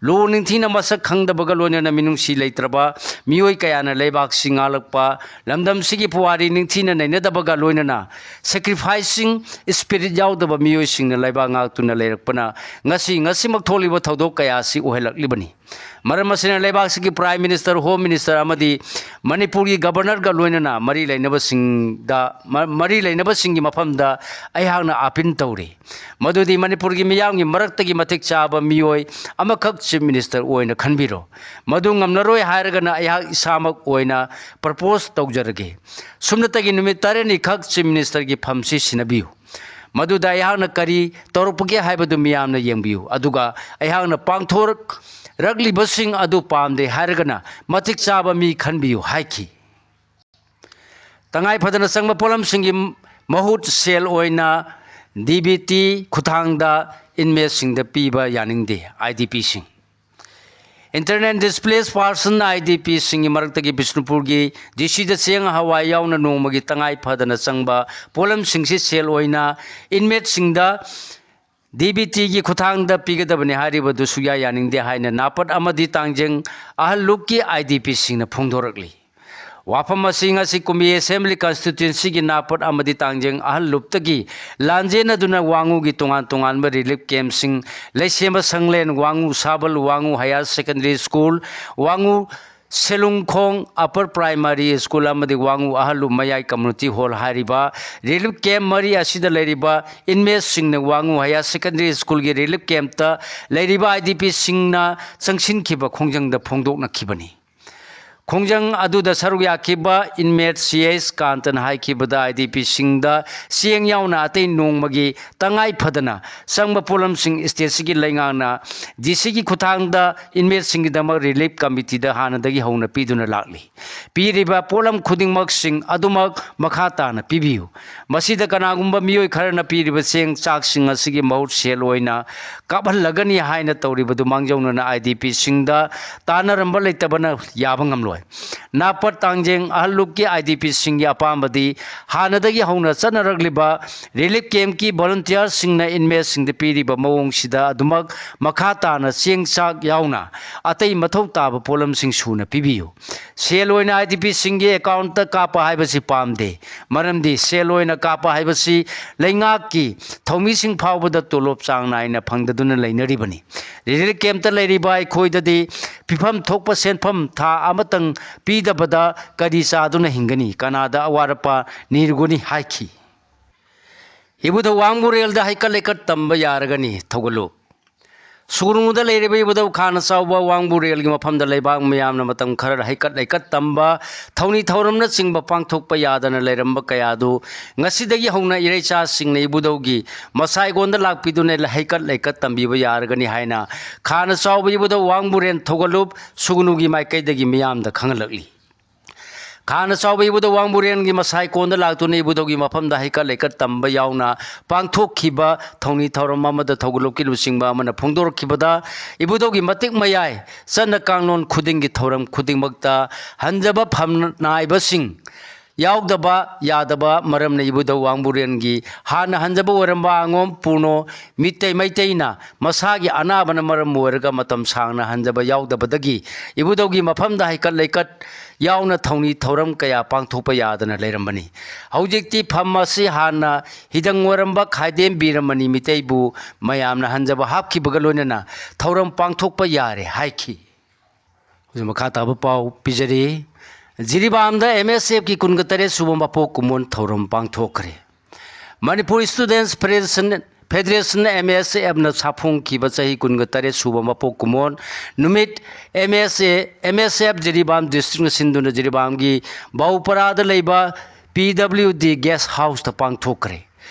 ꯂꯣ ꯅꯤꯡꯊꯤꯅ ꯃꯁꯛ ꯈꯪꯗꯕꯒ ꯂꯣꯏꯅꯅ ꯃꯤꯅꯨꯡꯁꯤ ꯂꯩꯇ꯭ꯔꯕ ꯃꯤꯑꯣꯏ ꯀꯌꯥꯅ ꯂꯩꯕꯥꯛꯁꯤ ꯉꯥꯛꯂꯛꯄ, ꯂꯝꯗꯝꯁꯤꯒꯤ ꯄꯨꯋꯥꯔꯤ ꯅꯤꯡꯊꯤꯅ ꯅꯩꯅꯗꯕꯒ ꯂꯣꯏꯅꯅ sacrificing spirit ꯌꯥꯎꯗꯕ ꯃꯤꯑꯣꯏꯁꯤꯡꯅ ꯂꯩꯕꯥꯛ ꯉꯥꯛꯇꯨꯅ ꯂꯩꯔꯛꯄꯅ ꯉꯁꯤ, ꯉꯁꯤꯃꯛ ꯊꯣꯛꯂꯤꯕ ꯊꯧꯗꯣꯛ ꯀꯌꯥ ꯑꯁꯤ ꯑꯣꯏꯍꯜꯂꯛꯂꯤꯕꯅꯤ꯫ ꯃꯔꯝ ꯑꯁꯤꯅ ꯂꯩꯕꯥꯛꯁꯤꯒꯤ Prime Minister, Home Minister ꯑꯃꯗꯤ ꯃꯅꯤꯄꯨꯔꯒꯤ Governorꯒ ꯂꯣꯏꯅꯅ ꯃꯔꯤ ꯂꯩꯅꯕꯁꯤꯡꯗ, ꯃ-, ꯃꯔꯤ ꯂꯩꯅꯕꯁꯤꯡꯒꯤ ꯃꯐꯝꯗ ꯑꯩꯍꯥꯛꯅ appeal ꯇꯧꯔꯤ꯫ ꯃꯗꯨꯗꯤ ꯃꯅꯤꯄꯨꯔꯒꯤ ꯃꯤꯌꯥꯝꯒꯤ ꯃꯔꯛꯇꯒꯤ ꯃꯇꯤꯛ ꯆꯥꯕ ꯃꯤꯑꯣꯏ ꯑꯃꯈꯛ Chief Minister ꯑꯣꯏꯅ ꯈꯟꯕꯤꯔꯣ꯫ ꯃꯗꯨ ꯉꯝꯂꯔꯣꯏ ꯍꯥꯏꯔꯒꯅ ꯑꯩꯍꯥꯛ ꯏꯁꯥꯃꯛ ꯑꯣꯏꯅ propose ꯇꯧꯖꯔꯒꯦ꯫ ꯁꯨꯞꯅꯇꯒꯤ ꯅꯨꯃꯤꯠ ꯇꯔꯦꯠꯅꯤ ꯈꯛ Chief Ministerꯒꯤ ꯐꯝꯁꯤ ꯁꯤꯟꯅꯕꯤꯌꯨ꯫ ꯃꯗꯨꯗ ꯑꯩꯍꯥꯛꯅ ꯀꯔꯤ ꯇꯧꯔꯛꯄꯒꯦ ꯍꯥꯏꯕꯗꯨ ꯃꯤꯌꯥꯝꯅ ꯌꯦꯡꯕꯤꯌꯨ꯫ ꯑꯗꯨꯒ ꯑꯩꯍꯥꯛꯅ ꯄꯥꯡꯊꯣꯔꯛꯂꯤꯕꯁꯤꯡ ꯑꯗꯨ ꯄꯥꯝꯗꯦ ꯍꯥꯏꯔꯒꯅ ꯃꯇꯤꯛ ꯆꯥꯕ ꯃꯤ ꯈꯟꯕꯤꯌꯨ ꯍꯥꯏꯈꯤ꯫ ꯇꯉꯥꯏ ꯐꯗꯅ ꯆꯪꯕ ꯄꯣꯠꯂꯝꯁꯤꯡꯒꯤ ꯃꯍꯨꯠ ꯁꯦꯜ ꯑꯣꯏꯅ D B T ꯈꯨꯠꯊꯥꯡꯗ inmateꯁꯤꯡꯗ ꯄꯤꯕ ꯌꯥꯅꯤꯡꯗꯦ, IDPꯁꯤꯡ꯫ Internally Displaced Person, IDPꯁꯤꯡꯒꯤ ꯃꯔꯛꯇꯒꯤ ꯕꯤꯁꯅꯨꯄꯨꯔꯒꯤ DCꯗ ꯆꯦꯡ ꯍꯋꯥꯏ ꯌꯥꯎꯅ ꯅꯣꯡꯃꯒꯤ ꯇꯉꯥꯏ ꯐꯗꯅ ꯆꯪꯕ ꯄꯣꯠꯂꯝꯁꯤꯡꯁꯤ ꯁꯦꯜ ꯑꯣꯏꯅ inmateꯁꯤꯡꯗ DBTꯒꯤ ꯈꯨꯠꯊꯥꯡꯗ ꯄꯤꯒꯗꯕꯅꯤ ꯍꯥꯏꯔꯤꯕꯗꯨ ꯁꯨꯛꯌꯥ ꯌꯥꯅꯤꯡꯗꯦ ꯍꯥꯏꯅ ꯅꯥꯄꯠ ꯑꯃꯗꯤ ꯇꯥꯡꯖꯦꯡ ꯑꯍꯜ ꯂꯨꯞꯀꯤ IDPꯁꯤꯡꯅ ꯐꯣꯡꯗꯣꯔꯛꯂꯤ꯫ ꯋꯥꯐꯝ ꯑꯁꯤ ꯉꯁꯤ ꯀꯨꯝꯕꯤ Assembly Constituencyꯒꯤ ꯅꯥꯄꯠ ꯑꯃꯗꯤ ꯇꯥꯡꯖꯦꯡ ꯑꯍꯜ ꯂꯨꯞꯇꯒꯤ ꯂꯥꯟꯖꯦꯟꯅꯗꯨꯅ ꯋꯥꯉꯨꯒꯤ ꯇꯣꯉꯥꯟ ꯇꯣꯉꯥꯟꯕ relief campꯁꯤꯡ, ꯂꯩꯁꯦꯝꯕ ꯁꯪꯂꯦꯟ, Wangoo Sabal, Wangoo Higher Secondary School, Wangoo Selungkhong upper primary school ꯑꯃꯗꯤ ꯋꯥꯉꯨ ꯑꯍꯜꯂꯨ ꯃꯌꯥꯏ ꯀꯝꯃ꯭ꯌꯨꯅꯤꯇꯤ ꯍꯣꯜ ꯍꯥꯏꯔꯤꯕ ꯔꯤꯂꯤꯐ ꯀꯦꯝꯞ ꯃꯔꯤ ꯑꯁꯤꯗ ꯂꯩꯔꯤꯕ ꯏꯟꯃꯦꯠꯁꯤꯡꯅ ꯋꯥꯉꯨ ꯍꯥꯌꯔ ꯁꯦꯀꯦꯟꯗꯔꯤ ꯁ꯭ꯀꯨꯜꯒꯤ ꯔꯤꯂꯤꯐ ꯀꯦꯝꯞꯇ ꯂꯩꯔꯤꯕ ꯑꯥꯏ ꯗꯤ ꯄꯤꯁꯤꯡꯅ ꯆꯪꯁꯤꯟꯈꯤꯕ ꯈꯣꯡꯖꯪꯗ ꯐꯣꯡꯗꯣꯛꯅꯈꯤꯕꯅꯤ꯫ ꯈꯣꯡꯖꯪ ꯑꯗꯨꯗ ꯁꯔꯨꯛ ꯌꯥꯈꯤꯕ ꯏꯟꯃꯦꯠ ꯁꯤ ꯑꯩꯆ ꯀꯥꯟꯇꯅ ꯍꯥꯏꯈꯤꯕꯗ, ꯑꯥꯏ ꯗꯤ ꯄꯤꯁꯤꯡꯗ ꯆꯦꯡ ꯌꯥꯎꯅ ꯑꯇꯩ ꯅꯣꯡꯃꯒꯤ ꯇꯉꯥꯏ ꯐꯗꯅ ꯆꯪꯕ ꯄꯣꯠꯂꯝꯁꯤꯡ ꯁ꯭ꯇꯦꯠꯁꯤꯒꯤ ꯂꯩꯉꯥꯛꯅ ꯗꯤ ꯁꯤꯒꯤ ꯈꯨꯠꯊꯥꯡꯗ ꯏꯟꯃꯦꯠꯁꯤꯡꯒꯤꯗꯃꯛ ꯔꯤꯂꯤꯐ ꯀꯃꯤꯇꯤꯗ ꯍꯥꯟꯅꯗꯒꯤ ꯍꯧꯅ ꯄꯤꯗꯨꯅ ꯂꯥꯛꯂꯤ꯫ ꯄꯤꯔꯤꯕ ꯄꯣꯠꯂꯝ ꯈꯨꯗꯤꯡꯃꯛꯁꯤꯡ ꯑꯗꯨꯃꯛ ꯃꯈꯥ ꯇꯥꯅ ꯄꯤꯕꯤꯌꯨ꯫ ꯃꯁꯤꯗ ꯀꯅꯥꯒꯨꯝꯕ ꯃꯤꯑꯣꯏ ꯈꯔꯅ ꯄꯤꯔꯤꯕ ꯆꯦꯡ ꯆꯥꯛꯁꯤꯡ ꯑꯁꯤꯒꯤ ꯃꯍꯨꯠ ꯁꯦꯜ ꯑꯣꯏꯅ ꯀꯥꯞꯍꯜꯂꯒꯅꯤ ꯍꯥꯏꯅ ꯇꯧꯔꯤꯕꯗꯨ ꯃꯥꯡꯖꯧꯅꯅ ꯑꯥꯏ ꯗꯤ ꯄꯤꯁꯤꯡꯗ ꯇꯥꯟꯅꯔꯝꯕ ꯂꯩꯇꯕꯅ ꯌꯥꯕ ꯉꯝꯂꯣꯏ꯫ ꯅꯥꯄꯠ ꯇꯥꯡꯖꯦꯡ ꯑꯍꯜꯂꯨꯞꯀꯤ ꯑꯥꯏ ꯗꯤ ꯄꯤꯁꯤꯡꯒꯤ ꯑꯄꯥꯝꯕꯗꯤ ꯍꯥꯟꯅꯗꯒꯤ ꯍꯧꯅ ꯆꯠꯅꯔꯛꯂꯤꯕ ꯔꯤꯂꯤꯐ ꯀꯦꯝꯞꯀꯤ ꯚꯣꯂꯨꯟꯇꯤꯌꯔꯁꯤꯡꯅ ꯏꯟꯃꯦꯠꯁꯤꯡꯗ ꯄꯤꯔꯤꯕ ꯃꯑꯣꯡꯁꯤꯗ ꯑꯗꯨꯃꯛ ꯃꯈꯥ ꯇꯥꯅ ꯆꯦꯡ ꯆꯥꯛ ꯌꯥꯎꯅ ꯑꯇꯩ ꯃꯊꯧ ꯇꯥꯕ ꯄꯣꯠꯂꯝꯁꯤꯡ ꯁꯨꯅ ꯄꯤꯕꯤꯌꯨ꯫ ꯁꯦꯜ ꯑꯣꯏꯅ ꯑꯥꯏ ꯗꯤ ꯄꯤꯁꯤꯡꯒꯤ ꯑꯦꯀꯥꯎꯟꯠꯇ ꯀꯥꯞꯄ ꯍꯥꯏꯕꯁꯤ ꯄꯥꯝꯗꯦ꯫ ꯃꯔꯝꯗꯤ ꯁꯦꯜ ꯑꯣꯏꯅ ꯀꯥꯞꯄ ꯍꯥꯏꯕꯁꯤ ꯂꯩꯉꯥꯛꯀꯤ ꯊꯧꯃꯤꯁꯤꯡ ꯐꯥꯎꯕꯗ ꯇꯣꯂꯣꯞ ꯆꯥꯡ ꯅꯥꯏꯅ ꯐꯪꯗꯗꯨꯅ ꯂꯩꯅꯔꯤꯕꯅꯤ꯫ ꯔꯤꯂꯤꯐ ꯀꯦꯝꯞꯇ ꯂꯩꯔꯤꯕ ꯑꯩꯈꯣꯏꯗꯗꯤ ꯄꯤꯐꯝ ꯊꯣꯛꯄ ꯁꯦꯟꯐꯝ ꯊꯥ ꯑꯃꯇꯪ ꯄꯤꯗꯕꯗ ꯀꯔꯤ ꯆꯥꯗꯨꯅ ꯍꯤꯡꯒꯅꯤ? ꯀꯅꯥꯗ ꯑꯋꯥꯠ ꯑꯄꯥ ꯅꯤꯔꯨꯒꯅꯤ ꯍꯥꯏꯈꯤ꯫ ꯏꯕꯨꯙꯧ ꯋꯥꯡꯕꯨꯔꯦꯜꯗ ꯍꯩꯀꯠ ꯂꯩꯀꯠ ꯇꯝꯕ ꯌꯥꯔꯒꯅꯤ, ꯊꯧꯒꯠꯂꯨ꯫ ꯁꯨꯒꯅꯨꯗ ꯂꯩꯔꯤꯕ ꯏꯕꯨꯙꯧ ꯈꯥꯅ ꯆꯥꯎꯕ ꯋꯥꯡꯕꯨꯔꯦꯜꯒꯤ ꯃꯐꯝꯗ ꯂꯩꯕꯥꯛ ꯃꯤꯌꯥꯝꯅ ꯃꯇꯝ ꯈꯔ ꯍꯩꯀꯠ ꯂꯩꯀꯠ ꯇꯝꯕ, ꯊꯧꯅꯤ ꯊꯧꯔꯝꯅꯆꯤꯡꯕ ꯄꯥꯡꯊꯣꯛꯄ ꯌꯥꯗꯅ ꯂꯩꯔꯝꯕ ꯀꯌꯥ ꯑꯗꯨ ꯉꯁꯤꯗꯒꯤ ꯍꯧꯅ ꯏꯔꯩꯆꯥꯁꯤꯡꯅ ꯏꯕꯨꯙꯧꯒꯤ ꯃꯁꯥꯏꯒꯣꯟꯗ ꯂꯥꯛꯄꯤꯗꯨꯅ ꯍꯩꯀꯠ ꯂꯩꯀꯠ ꯇꯝꯕꯤꯕ ꯌꯥꯔꯒꯅꯤ ꯍꯥꯏꯅ ꯈꯥꯅ ꯆꯥꯎꯕ ꯏꯕꯨꯙꯧ ꯋꯥꯡꯕꯨꯔꯦꯟ ꯊꯧꯒꯠꯂꯨꯞ ꯁꯨꯒꯅꯨꯒꯤ ꯃꯥꯏꯀꯩꯗꯒꯤ ꯃꯤꯌꯥꯝꯗ ꯈꯪꯍꯜꯂꯛꯂꯤ꯫ ꯈꯥꯅ ꯆꯥꯎꯕ ꯏꯕꯨꯙꯧ ꯋꯥꯡꯕꯨꯔꯦꯟꯒꯤ ꯃꯁꯥꯏ ꯀꯣꯟꯗ ꯂꯥꯛꯇꯨꯅ ꯏꯕꯨꯙꯧꯒꯤ ꯃꯐꯝꯗ ꯍꯩꯀꯠ ꯂꯩꯀꯠ ꯇꯝꯕ ꯌꯥꯎꯅ ꯄꯥꯡꯊꯣꯛꯈꯤꯕ ꯊꯧꯅꯤ ꯊꯧꯔꯝ ꯑꯃꯗ ꯊꯧꯒꯠꯂꯨꯞꯀꯤ ꯂꯨꯆꯤꯡꯕ ꯑꯃꯅ ꯐꯣꯡꯗꯣꯔꯛꯈꯤꯕꯗ, ꯏꯕꯨꯙꯧꯒꯤ ꯃꯇꯤꯛ ꯃꯌꯥꯏ ꯆꯠꯅ ꯀꯥꯡꯂꯣꯟ ꯈꯨꯗꯤꯡꯒꯤ ꯊꯧꯔꯝ ꯈꯨꯗꯤꯡꯃꯛꯇ ꯍꯟꯖꯕ ꯐꯝ ꯅꯥꯏꯕꯁꯤꯡ ꯌꯥꯎꯗꯕ ꯌꯥꯗꯕ ꯃꯔꯝꯅ ꯏꯕꯨꯙꯧ ꯋꯥꯡꯕꯨꯔꯦꯟꯒꯤ ꯍꯥꯟꯅ ꯍꯟꯖꯕ ꯑꯣꯏꯔꯝꯕ ꯑꯉꯣꯝ ꯄꯨꯔꯅꯣ ꯃꯤꯇꯩ ꯃꯩꯇꯩꯅ ꯃꯁꯥꯒꯤ ꯑꯅꯥꯕꯅ ꯃꯔꯝ ꯑꯣꯏꯔꯒ ꯃꯇꯝ ꯁꯥꯡꯅ ꯍꯟꯖꯕ ꯌꯥꯎꯗꯕꯗꯒꯤ ꯏꯕꯨꯙꯧꯒꯤ ꯃꯐꯝꯗ ꯍꯩꯀꯠ ꯂꯩꯀꯠ ꯌꯥꯎꯅ ꯊꯧꯅꯤ ꯊꯧꯔꯝ ꯀꯌꯥ ꯄꯥꯡꯊꯣꯛꯄ ꯌꯥꯗꯅ ꯂꯩꯔꯝꯕꯅꯤ꯫ ꯍꯧꯖꯤꯛꯇꯤ ꯐꯝ ꯑꯁꯤ ꯍꯥꯟꯅ ꯍꯤꯗꯪ ꯑꯣꯏꯔꯝꯕ ꯈꯥꯏꯗꯦꯝ ꯕꯤꯔꯃꯅꯤ ꯃꯤꯇꯩꯕꯨ ꯃꯌꯥꯝꯅ ꯍꯟꯖꯕ ꯍꯥꯞꯈꯤꯕꯒ ꯂꯣꯏꯅꯅ ꯊꯧꯔꯝ ꯄꯥꯡꯊꯣꯛꯄ ꯌꯥꯔꯦ ꯍꯥꯏꯈꯤ꯫ ꯍꯧꯖꯤꯛ ꯃꯈꯥ ꯇꯥꯕ ꯄꯥꯎ ꯄꯤꯖꯔꯤ꯫ ꯖꯤꯔꯤꯕꯥꯝꯗ ꯑꯦꯝ ꯑꯦꯁ ꯑꯦꯐꯀꯤ ꯀꯨꯟꯒ ꯇꯔꯦꯠ ꯁꯨꯕ ꯃꯄꯣꯛ ꯀꯨꯝꯑꯣꯟ ꯊꯧꯔꯝ ꯄꯥꯡꯊꯣꯛꯈ꯭ꯔꯦ꯫ ꯃꯅꯤꯄꯨꯔ ꯏꯁꯇꯨꯗꯦꯟꯠꯁ ꯐꯦꯗꯦꯔꯦꯁꯟ, ꯐꯦꯗꯦꯔꯦꯁꯟ ꯑꯦꯝ ꯑꯦꯁ ꯑꯦꯐꯅ ꯁꯥꯐꯣꯡꯈꯤꯕ ꯆꯍꯤ ꯀꯨꯟꯒ ꯇꯔꯦꯠ ꯁꯨꯕ ꯃꯄꯣꯛ ꯀꯨꯝꯑꯣꯟ ꯅꯨꯃꯤꯠ ꯑꯦꯝ ꯑꯦꯁ ꯑꯦ, ꯑꯦꯝ ꯑꯦꯁ ꯑꯦꯐ ꯖꯤꯔꯤꯕꯥꯝ ꯗꯤꯁꯇ꯭ꯔꯤꯛꯅ ꯁꯤꯟꯗꯨꯅ ꯖꯤꯔꯤꯕꯥꯝꯒꯤ ꯕꯥꯎꯄꯔꯥꯗ ꯂꯩꯕ ꯄꯤ ꯗꯕ꯭ꯂꯤꯎ ꯗꯤ ꯒꯦꯁ ꯍꯥꯎꯁꯇ ꯄꯥꯡꯊꯣꯛꯈ꯭ꯔꯦ꯫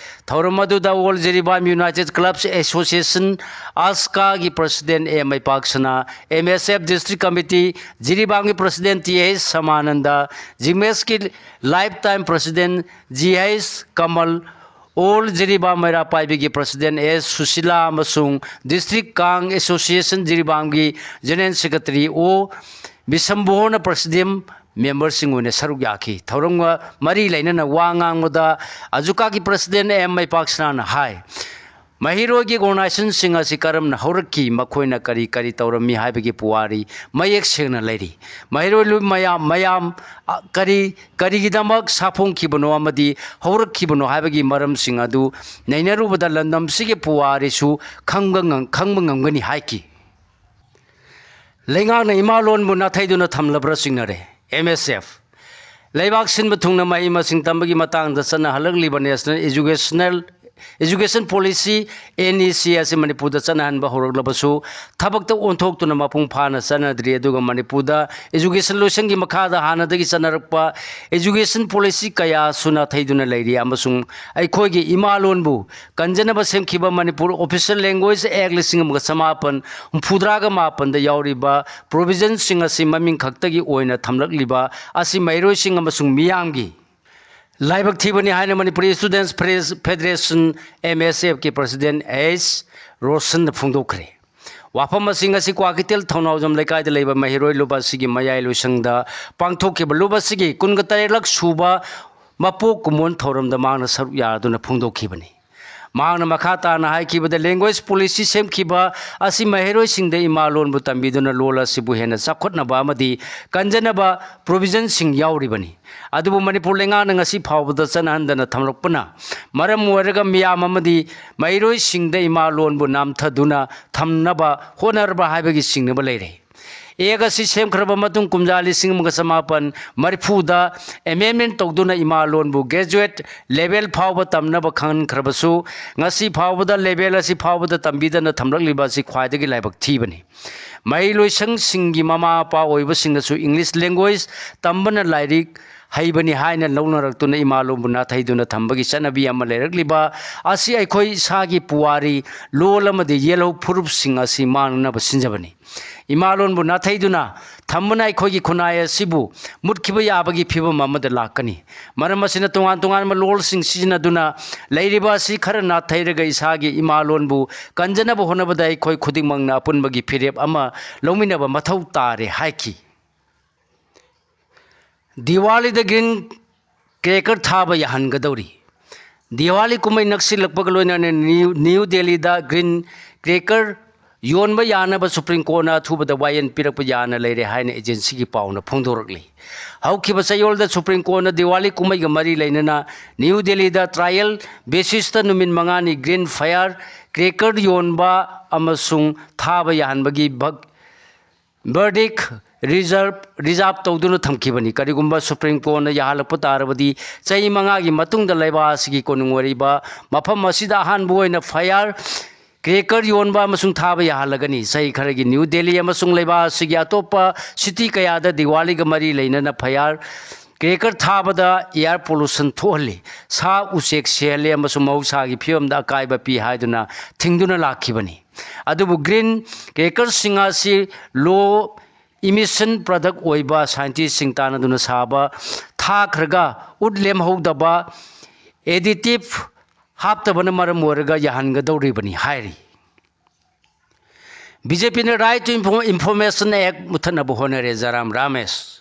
ꯊꯧꯔꯝ ꯑꯗꯨꯗ all Jiribam united clubs association, ꯑꯁꯀꯥꯒꯤ president A Meipaksana, M S F district committee ꯖꯤꯔꯤꯕꯥꯝꯒꯤ ꯄ꯭ꯔꯁꯤꯗꯦꯟ ꯇꯤ ꯑꯩꯆ ꯁꯃꯥꯅꯟꯗ, ꯖꯤꯃꯦꯁꯀꯤ life time president G H Kamal, all Jiribam Meira ꯄꯥꯏꯕꯤꯒꯤ ꯄ꯭ꯔꯁꯤꯗꯦꯟ ꯑꯦꯁ ꯁꯨꯁꯤꯂꯥ ꯑꯃꯁꯨꯡ ꯗꯤꯁꯇ꯭ꯔꯤꯛ ꯀꯥꯡ ꯑꯦꯁꯣꯁꯤꯌꯦꯁꯟ ꯖꯤꯔꯤꯕꯥꯝꯒꯤ ꯖꯦꯅꯔꯦꯜ ꯁꯦꯀ꯭ꯔꯦꯇꯔꯤ ꯑꯣ ꯕꯤꯁꯝꯕꯨꯍꯣꯅ ꯄ꯭ꯔꯁꯤꯗꯦꯟ ꯃꯦꯝꯕꯔꯁꯤꯡ ꯑꯣꯏꯅ ꯁꯔꯨꯛ ꯌꯥꯈꯤ꯫ ꯊꯧꯔꯝꯒ ꯃꯔꯤ ꯂꯩꯅꯅ ꯋꯥ ꯉꯥꯡꯕꯗ ꯑꯖꯨꯀꯥꯒꯤ ꯄ꯭ꯔꯁꯤꯗꯦꯟ ꯑꯦꯝ ꯃꯩꯄꯥꯛꯁꯅꯥꯅ ꯍꯥꯏ, ꯃꯍꯩꯔꯣꯏꯒꯤ ꯑꯣꯔꯒꯅꯥꯏꯖꯦꯁꯟꯁꯤꯡ ꯑꯁꯤ ꯀꯔꯝꯅ ꯍꯧꯔꯛꯈꯤ, ꯃꯈꯣꯏꯅ ꯀꯔꯤ ꯀꯔꯤ ꯇꯧꯔꯝꯃꯤ ꯍꯥꯏꯕꯒꯤ ꯄꯨꯋꯥꯔꯤ ꯃꯌꯦꯛ ꯁꯦꯡꯅ ꯂꯩꯔꯤ꯫ ꯃꯍꯩꯔꯣꯏ ꯂꯨꯞ ꯃꯌꯥꯝ, ꯃꯌꯥꯝ, ꯑ, ꯀꯔꯤ, ꯀꯔꯤꯒꯤꯗꯃꯛ ꯁꯥꯐꯣꯡꯈꯤꯕꯅꯣ ꯑꯃꯗꯤ ꯍꯧꯔꯛꯈꯤꯕꯅꯣ ꯍꯥꯏꯕꯒꯤ ꯃꯔꯝꯁꯤꯡ ꯑꯗꯨ ꯅꯩꯅꯔꯨꯕꯗ ꯂꯝꯗꯝꯁꯤꯒꯤ ꯄꯨꯋꯥꯔꯤꯁꯨ ꯈꯪꯕ ꯉꯝ-, ꯈꯪꯕ ꯉꯝꯒꯅꯤ ꯍꯥꯏꯈꯤ꯫ ꯂꯩꯉꯥꯛꯅ ꯏꯃꯥ ꯂꯣꯟꯕꯨ ꯅꯥꯊꯩꯗꯨꯅ ꯊꯝꯂꯕ꯭ꯔꯥ ꯆꯤꯡꯅꯔꯦ꯫ M S F. ꯂꯩꯕꯥꯛ ꯁꯤꯟꯕ ꯊꯨꯡꯅ ꯃꯍꯩ ꯃꯁꯤꯡ ꯇꯝꯕꯒꯤ ꯃꯇꯥꯡꯗ ꯆꯠꯅꯍꯜꯂꯛꯂꯤꯕ national educational, education policy, N E C, ꯑꯁꯤ ꯃꯅꯤꯄꯨꯔꯗ ꯆꯠꯅꯍꯟꯕ ꯍꯧꯔꯛꯂꯕꯁꯨ ꯊꯕꯛꯇ ꯑꯣꯟꯊꯣꯛꯇꯨꯅ ꯃꯄꯨꯡ ꯐꯥꯅ ꯆꯠꯅꯗ꯭ꯔꯤ꯫ ꯑꯗꯨꯒ ꯃꯅꯤꯄꯨꯔꯗ ꯏꯖꯨꯀꯦꯁꯟ ꯂꯣꯏꯁꯪꯒꯤ ꯃꯈꯥꯗ ꯍꯥꯟꯅꯗꯒꯤ ꯆꯠꯅꯔꯛꯄ ꯏꯖꯨꯀꯦꯁꯟ ꯄꯣꯂꯤꯁꯤ ꯀꯌꯥꯁꯨ ꯅꯥꯊꯩꯗꯨꯅ ꯂꯩꯔꯤ ꯑꯃꯁꯨꯡ ꯑꯩꯈꯣꯏꯒꯤ ꯏꯃꯥ ꯂꯣꯟꯕꯨ ꯀꯟꯖꯅꯕ ꯁꯦꯝꯈꯤꯕ ꯃꯅꯤꯄꯨꯔ ꯑꯣꯐꯤꯁꯤꯌꯦꯜ ꯂꯦꯡꯒ꯭ꯋꯦꯖ ꯑꯦꯛ ꯂꯤꯁꯤꯡ ꯑꯃꯒ ꯆꯃꯥꯄꯟ ꯍꯨꯝꯐꯨꯇꯔꯥꯒ ꯃꯥꯄꯟꯗ ꯌꯥꯎꯔꯤꯕ ꯄ꯭ꯔꯣꯚꯤꯖꯟꯁꯤꯡ ꯑꯁꯤ ꯃꯃꯤꯡ ꯈꯛꯇꯒꯤ ꯑꯣꯏꯅ ꯊꯝꯂꯛꯂꯤꯕ ꯑꯁꯤ ꯃꯍꯩꯔꯣꯏꯁꯤꯡ ꯑꯃꯁꯨꯡ ꯃꯤꯌꯥꯝꯒꯤ ꯂꯥꯏꯕꯛ ꯊꯤꯕꯅꯤ ꯍꯥꯏꯅ ꯃꯅꯤꯄꯨꯔꯤ ꯏꯁꯇꯨꯗꯦꯟꯠꯁ ꯐꯦꯗꯦꯔꯦꯁꯟ, ꯑꯦꯝ ꯑꯦꯁ ꯑꯦꯐꯀꯤ ꯄ꯭ꯔꯁꯤꯗꯦꯟꯠ ꯑꯩꯆ ꯔꯣꯁꯟꯅ ꯐꯣꯡꯗꯣꯛꯈ꯭ꯔꯦ꯫ ꯋꯥꯐꯝ ꯑꯁꯤꯡ ꯑꯁꯤ ꯀ꯭ꯋꯥꯀꯩꯊꯦꯜ ꯊꯧꯅꯥꯎꯖꯝ ꯂꯩꯀꯥꯏꯗ ꯂꯩꯕ ꯃꯍꯩꯔꯣꯏ ꯂꯨꯞ ꯑꯁꯤꯒꯤ ꯃꯌꯥꯏ ꯂꯣꯏꯁꯪꯗ ꯄꯥꯡꯊꯣꯛꯈꯤꯕ ꯂꯨꯞ ꯑꯁꯤꯒꯤ ꯀꯨꯟꯒ ꯇꯔꯦꯠꯂꯛ ꯁꯨꯕ ꯃꯄꯣꯛ ꯀꯨꯝꯑꯣꯟ ꯊꯧꯔꯝꯗ ꯃꯍꯥꯛꯅ ꯁꯔꯨꯛ ꯌꯥꯗꯨꯅ ꯐꯣꯡꯗꯣꯛꯈꯤꯕꯅꯤ꯫ ꯃꯍꯥꯛꯅ ꯃꯈꯥ ꯇꯥꯅ ꯍꯥꯏꯈꯤꯕꯗ, ꯂꯦꯡꯒ꯭ꯋꯦꯖ ꯄꯣꯂꯤꯁꯤ ꯁꯦꯝꯈꯤꯕ ꯑꯁꯤ ꯃꯍꯩꯔꯣꯏꯁꯤꯡꯗ ꯏꯃꯥ ꯂꯣꯟꯕꯨ ꯇꯝꯕꯤꯗꯨꯅ ꯂꯣꯜ ꯑꯁꯤꯕꯨ ꯍꯦꯟꯅ ꯆꯥꯎꯈꯠꯅꯕ ꯑꯃꯗꯤ ꯀꯟꯖꯅꯕ ꯄ꯭ꯔꯣꯚꯤꯖꯟꯁꯤꯡ ꯌꯥꯎꯔꯤꯕꯅꯤ꯫ ꯑꯗꯨꯕꯨ ꯃꯅꯤꯄꯨꯔ ꯂꯩꯉꯥꯛꯅ ꯉꯁꯤ ꯐꯥꯎꯕꯗ ꯆꯠꯅꯍꯟꯗꯅ ꯊꯝꯂꯛꯄꯅ ꯃꯔꯝ ꯑꯣꯏꯔꯒ ꯃꯤꯌꯥꯝ ꯑꯃꯗꯤ ꯃꯍꯩꯔꯣꯏꯁꯤꯡꯗ ꯏꯃꯥ ꯂꯣꯟꯕꯨ ꯅꯥꯝꯊꯗꯨꯅ ꯊꯝꯅꯕ ꯍꯣꯠꯅꯔꯕ ꯍꯥꯏꯕꯒꯤ ꯆꯤꯡꯅꯕ ꯂꯩꯔꯦ꯫ ꯑꯦꯛ ꯑꯁꯤ ꯁꯦꯝꯈ꯭ꯔꯕ ꯃꯇꯨꯡ ꯀꯨꯝꯖꯥ ꯂꯤꯁꯤꯡ ꯑꯃꯒ ꯆꯃꯥꯄꯟ ꯃꯔꯤꯐꯨꯗ ꯑꯦꯃꯦꯟꯃꯦꯟ ꯇꯧꯗꯨꯅ ꯏꯃꯥ ꯂꯣꯟꯕꯨ ꯒ꯭ꯔꯦꯖꯨꯋꯦꯠ ꯂꯦꯚꯦꯜ ꯐꯥꯎꯕ ꯇꯝꯅꯕ ꯈꯪꯍꯟꯈ꯭ꯔꯕꯁꯨ, ꯉꯁꯤ ꯐꯥꯎꯕꯗ ꯂꯦꯚꯦꯜ ꯑꯁꯤ ꯐꯥꯎꯕꯗ ꯇꯝꯕꯤꯗꯅ ꯊꯝꯂꯛꯂꯤꯕ ꯑꯁꯤ ꯈ꯭ꯋꯥꯏꯗꯒꯤ ꯂꯥꯏꯕꯛ ꯊꯤꯕꯅꯤ꯫ ꯃꯍꯩꯂꯣꯏꯁꯪꯁꯤꯡꯒꯤ ꯃꯃꯥ ꯃꯄꯥ ꯑꯣꯏꯕꯁꯤꯡꯅꯁꯨ ꯏꯪꯂꯤꯁ ꯂꯦꯡꯒ꯭ꯋꯦꯖ ꯇꯝꯕꯅ ꯂꯥꯏꯔꯤꯛ ꯍꯩꯕꯅꯤ ꯍꯥꯏꯅ ꯂꯧꯅꯔꯛꯇꯨꯅ ꯏꯃꯥ ꯂꯣꯟꯕꯨ ꯅꯥꯊꯩꯗꯨꯅ ꯊꯝꯕꯒꯤ ꯆꯠꯅꯕꯤ ꯑꯃ ꯂꯩꯔꯛꯂꯤꯕ ꯑꯁꯤ ꯑꯩꯈꯣꯏ ꯏꯁꯥꯒꯤ ꯄꯨꯋꯥꯔꯤ, ꯂꯣꯜ ꯑꯃꯗꯤ ꯌꯦꯜꯍꯧ ꯐꯨꯔꯨꯞꯁꯤꯡ ꯑꯁꯤ ꯃꯥꯡꯅꯅꯕ ꯁꯤꯟꯖꯕꯅꯤ꯫ ꯏꯃꯥ ꯂꯣꯟꯕꯨ ꯅꯥꯊꯩꯗꯨꯅ ꯊꯝꯕꯅ ꯑꯩꯈꯣꯏꯒꯤ ꯈꯨꯟꯅꯥꯏ ꯑꯁꯤꯕꯨ ꯃꯨꯠꯈꯤꯕ ꯌꯥꯕꯒꯤ ꯐꯤꯕꯝ ꯑꯃꯗ ꯂꯥꯛꯀꯅꯤ꯫ ꯃꯔꯝ ꯑꯁꯤꯅ ꯇꯣꯉꯥꯟ ꯇꯣꯉꯥꯟꯕ ꯂꯣꯜꯁꯤꯡ ꯁꯤꯖꯤꯟꯅꯗꯨꯅ ꯂꯩꯔꯤꯕ ꯑꯁꯤ ꯈꯔ ꯅꯥꯊꯩꯔꯒ ꯏꯁꯥꯒꯤ ꯏꯃꯥ ꯂꯣꯟꯕꯨ ꯀꯟꯖꯅꯕ ꯍꯣꯠꯅꯕꯗ ꯑꯩꯈꯣꯏ ꯈꯨꯗꯤꯡꯃꯛꯅ ꯑꯄꯨꯟꯕꯒꯤ ꯐꯤꯔꯦꯞ ꯑꯃ ꯂꯧꯃꯤꯟꯅꯕ ꯃꯊꯧ ꯇꯥꯔꯦ ꯍꯥꯏꯈꯤ꯫ ꯗꯤꯋꯥꯂꯤꯗ ꯒ꯭ꯔꯤꯟ ꯀ꯭ꯔꯦꯀꯔ ꯊꯥꯕ ꯌꯥꯍꯟꯒꯗꯧꯔꯤ꯫ ꯗꯤꯋꯥꯂꯤ ꯀꯨꯝꯍꯩ ꯅꯛꯁꯤꯜꯂꯛꯄꯒ ꯂꯣꯏꯅꯅ ꯅ꯭ꯌꯨ, ꯅ꯭ꯌꯨ ꯗꯦꯜꯂꯤꯗ ꯒ꯭ꯔꯤꯟ ꯀ꯭ꯔꯦꯀꯔ ꯌꯣꯟꯕ ꯌꯥꯅꯕ ꯁꯨꯄ꯭ꯔꯤꯝ ꯀꯣꯔꯠꯅ ꯑꯊꯨꯕꯗ ꯋꯥꯌꯦꯜ ꯄꯤꯔꯛꯄ ꯌꯥꯅ ꯂꯩꯔꯦ ꯍꯥꯏꯅ ꯑꯦꯖꯦꯟꯁꯤꯒꯤ ꯄꯥꯎꯅ ꯐꯣꯡꯗꯣꯔꯛꯂꯤ꯫ ꯍꯧꯈꯤꯕ ꯆꯌꯣꯜꯗ ꯁꯨꯄ꯭ꯔꯤꯝ ꯀꯣꯔꯠꯅ ꯗꯤꯋꯥꯂꯤ ꯀꯨꯝꯍꯩꯒ ꯃꯔꯤ ꯂꯩꯅꯅ ꯅ꯭ꯌꯨ ꯗꯦꯜꯂꯤꯗ ꯇ꯭ꯔꯥꯌꯦꯜ ꯕꯦꯁꯤꯁꯇ ꯅꯨꯃꯤꯠ ꯃꯉꯥꯅꯤ ꯒ꯭ꯔꯤꯟ ꯐꯥꯌꯔ ꯀ꯭ꯔꯦꯀꯔ ꯌꯣꯟꯕ ꯑꯃꯁꯨꯡ ꯊꯥꯕ ꯌꯥꯍꯟꯕꯒꯤ ꯚꯛ-, ꯕꯔꯗꯤꯛ ꯔꯤꯖꯔꯞ, ꯔꯤꯖꯥꯔꯞ ꯇꯧꯗꯨꯅ ꯊꯝꯈꯤꯕꯅꯤ꯫ ꯀꯔꯤꯒꯨꯝꯕ ꯁꯨꯄ꯭ꯔꯤꯝ ꯀꯣꯔꯠꯅ ꯌꯥꯍꯜꯂꯛꯄ ꯇꯥꯔꯕꯗꯤ, ꯆꯍꯤ ꯃꯉꯥꯒꯤ ꯃꯇꯨꯡꯗ ꯂꯩꯕꯥꯛ ꯑꯁꯤꯒꯤ ꯀꯣꯅꯨꯡ ꯑꯣꯏꯔꯤꯕ ꯃꯐꯝ ꯑꯁꯤꯗ ꯑꯍꯥꯟꯕ ꯑꯣꯏꯅ ꯐꯥꯌꯔ ꯀ꯭ꯔꯦꯀꯔ ꯌꯣꯟꯕ ꯑꯃꯁꯨꯡ ꯊꯥꯕ ꯌꯥꯍꯜꯂꯒꯅꯤ꯫ ꯆꯍꯤ ꯈꯔꯒꯤ ꯅ꯭ꯌꯨ ꯗꯦꯜꯂꯤ ꯑꯃꯁꯨꯡ ꯂꯩꯕꯥꯛ ꯑꯁꯤꯒꯤ ꯑꯇꯣꯞꯄ ꯁꯤꯇꯤ ꯀꯌꯥꯗ ꯗꯤꯋꯥꯂꯤꯒ ꯃꯔꯤ ꯂꯩꯅꯅ ꯐꯥꯌꯔ ꯀ꯭ꯔꯦꯀꯔ ꯊꯥꯕꯗ ꯑꯦꯌꯥꯔ ꯄꯣꯂꯨꯁꯟ ꯊꯣꯛꯍꯜꯂꯤ, ꯁꯥ ꯎꯆꯦꯛ ꯁꯤꯍꯜꯂꯤ ꯑꯃꯁꯨꯡ ꯃꯍꯧꯁꯥꯒꯤ ꯐꯤꯕꯝꯗ ꯑꯀꯥꯏꯕ ꯄꯤ ꯍꯥꯏꯗꯨꯅ ꯊꯤꯡꯗꯨꯅ ꯂꯥꯛꯈꯤꯕꯅꯤ꯫ ꯑꯗꯨꯕꯨ ꯒ꯭ꯔꯤꯟ ꯀ꯭ꯔꯦꯀꯔꯁꯤꯡ ꯑꯁꯤ ꯂꯣ ꯏꯃꯤꯁꯟ ꯄ꯭ꯔꯗꯛ ꯑꯣꯏꯕ ꯁꯥꯏꯟꯇꯤꯁꯁꯤꯡ ꯇꯥꯟꯅꯗꯨꯅ ꯁꯥꯕ ꯊꯥꯈ꯭ꯔꯒ ꯎꯠ ꯂꯦꯝꯍꯧꯗꯕ ꯑꯦꯗꯤꯇꯤꯚ ꯍꯥꯞꯇꯕꯅ ꯃꯔꯝ ꯑꯣꯏꯔꯒ ꯌꯥꯍꯟꯒꯗꯧꯔꯤꯕꯅꯤ ꯍꯥꯏꯔꯤ꯫ ꯕꯤ ꯖꯦ ꯄꯤꯅ Right to Info-, Information Act ꯃꯨꯊꯠꯅꯕ ꯍꯣꯠꯅꯔꯦ, Jairam Ramesh.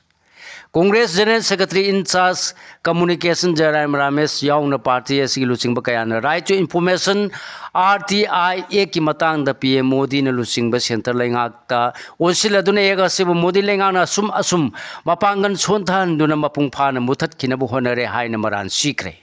Congress general secretary in charge communication Jairam Ramesh ꯌꯥꯎꯅ ꯄꯥꯔꯇꯤ ꯑꯁꯤꯒꯤ ꯂꯨꯆꯤꯡꯕ ꯀꯌꯥꯅ Right to Information, R T I ꯑꯦꯛꯀꯤ ꯃꯇꯥꯡꯗ ꯄꯤ ꯑꯦꯝ ꯃꯣꯗꯤꯅ ꯂꯨꯆꯤꯡꯕ ꯁꯦꯟꯇꯔ ꯂꯩꯉꯥꯛꯇ ꯑꯣꯟꯁꯤꯜꯂꯗꯨꯅ ꯑꯦꯛ ꯑꯁꯤꯕꯨ ꯃꯣꯗꯤ ꯂꯩꯉꯥꯛꯅ ꯑꯁꯨꯝ ꯑꯁꯨꯝ ꯃꯄꯥꯡꯒꯜ ꯁꯣꯟꯊꯍꯟꯗꯨꯅ ꯃꯄꯨꯡ ꯐꯥꯅ ꯃꯨꯊꯠꯈꯤꯅꯕ ꯍꯣꯠꯅꯔꯦ ꯍꯥꯏꯅ ꯃꯔꯥꯜ ꯁꯤꯈ꯭ꯔꯦ꯫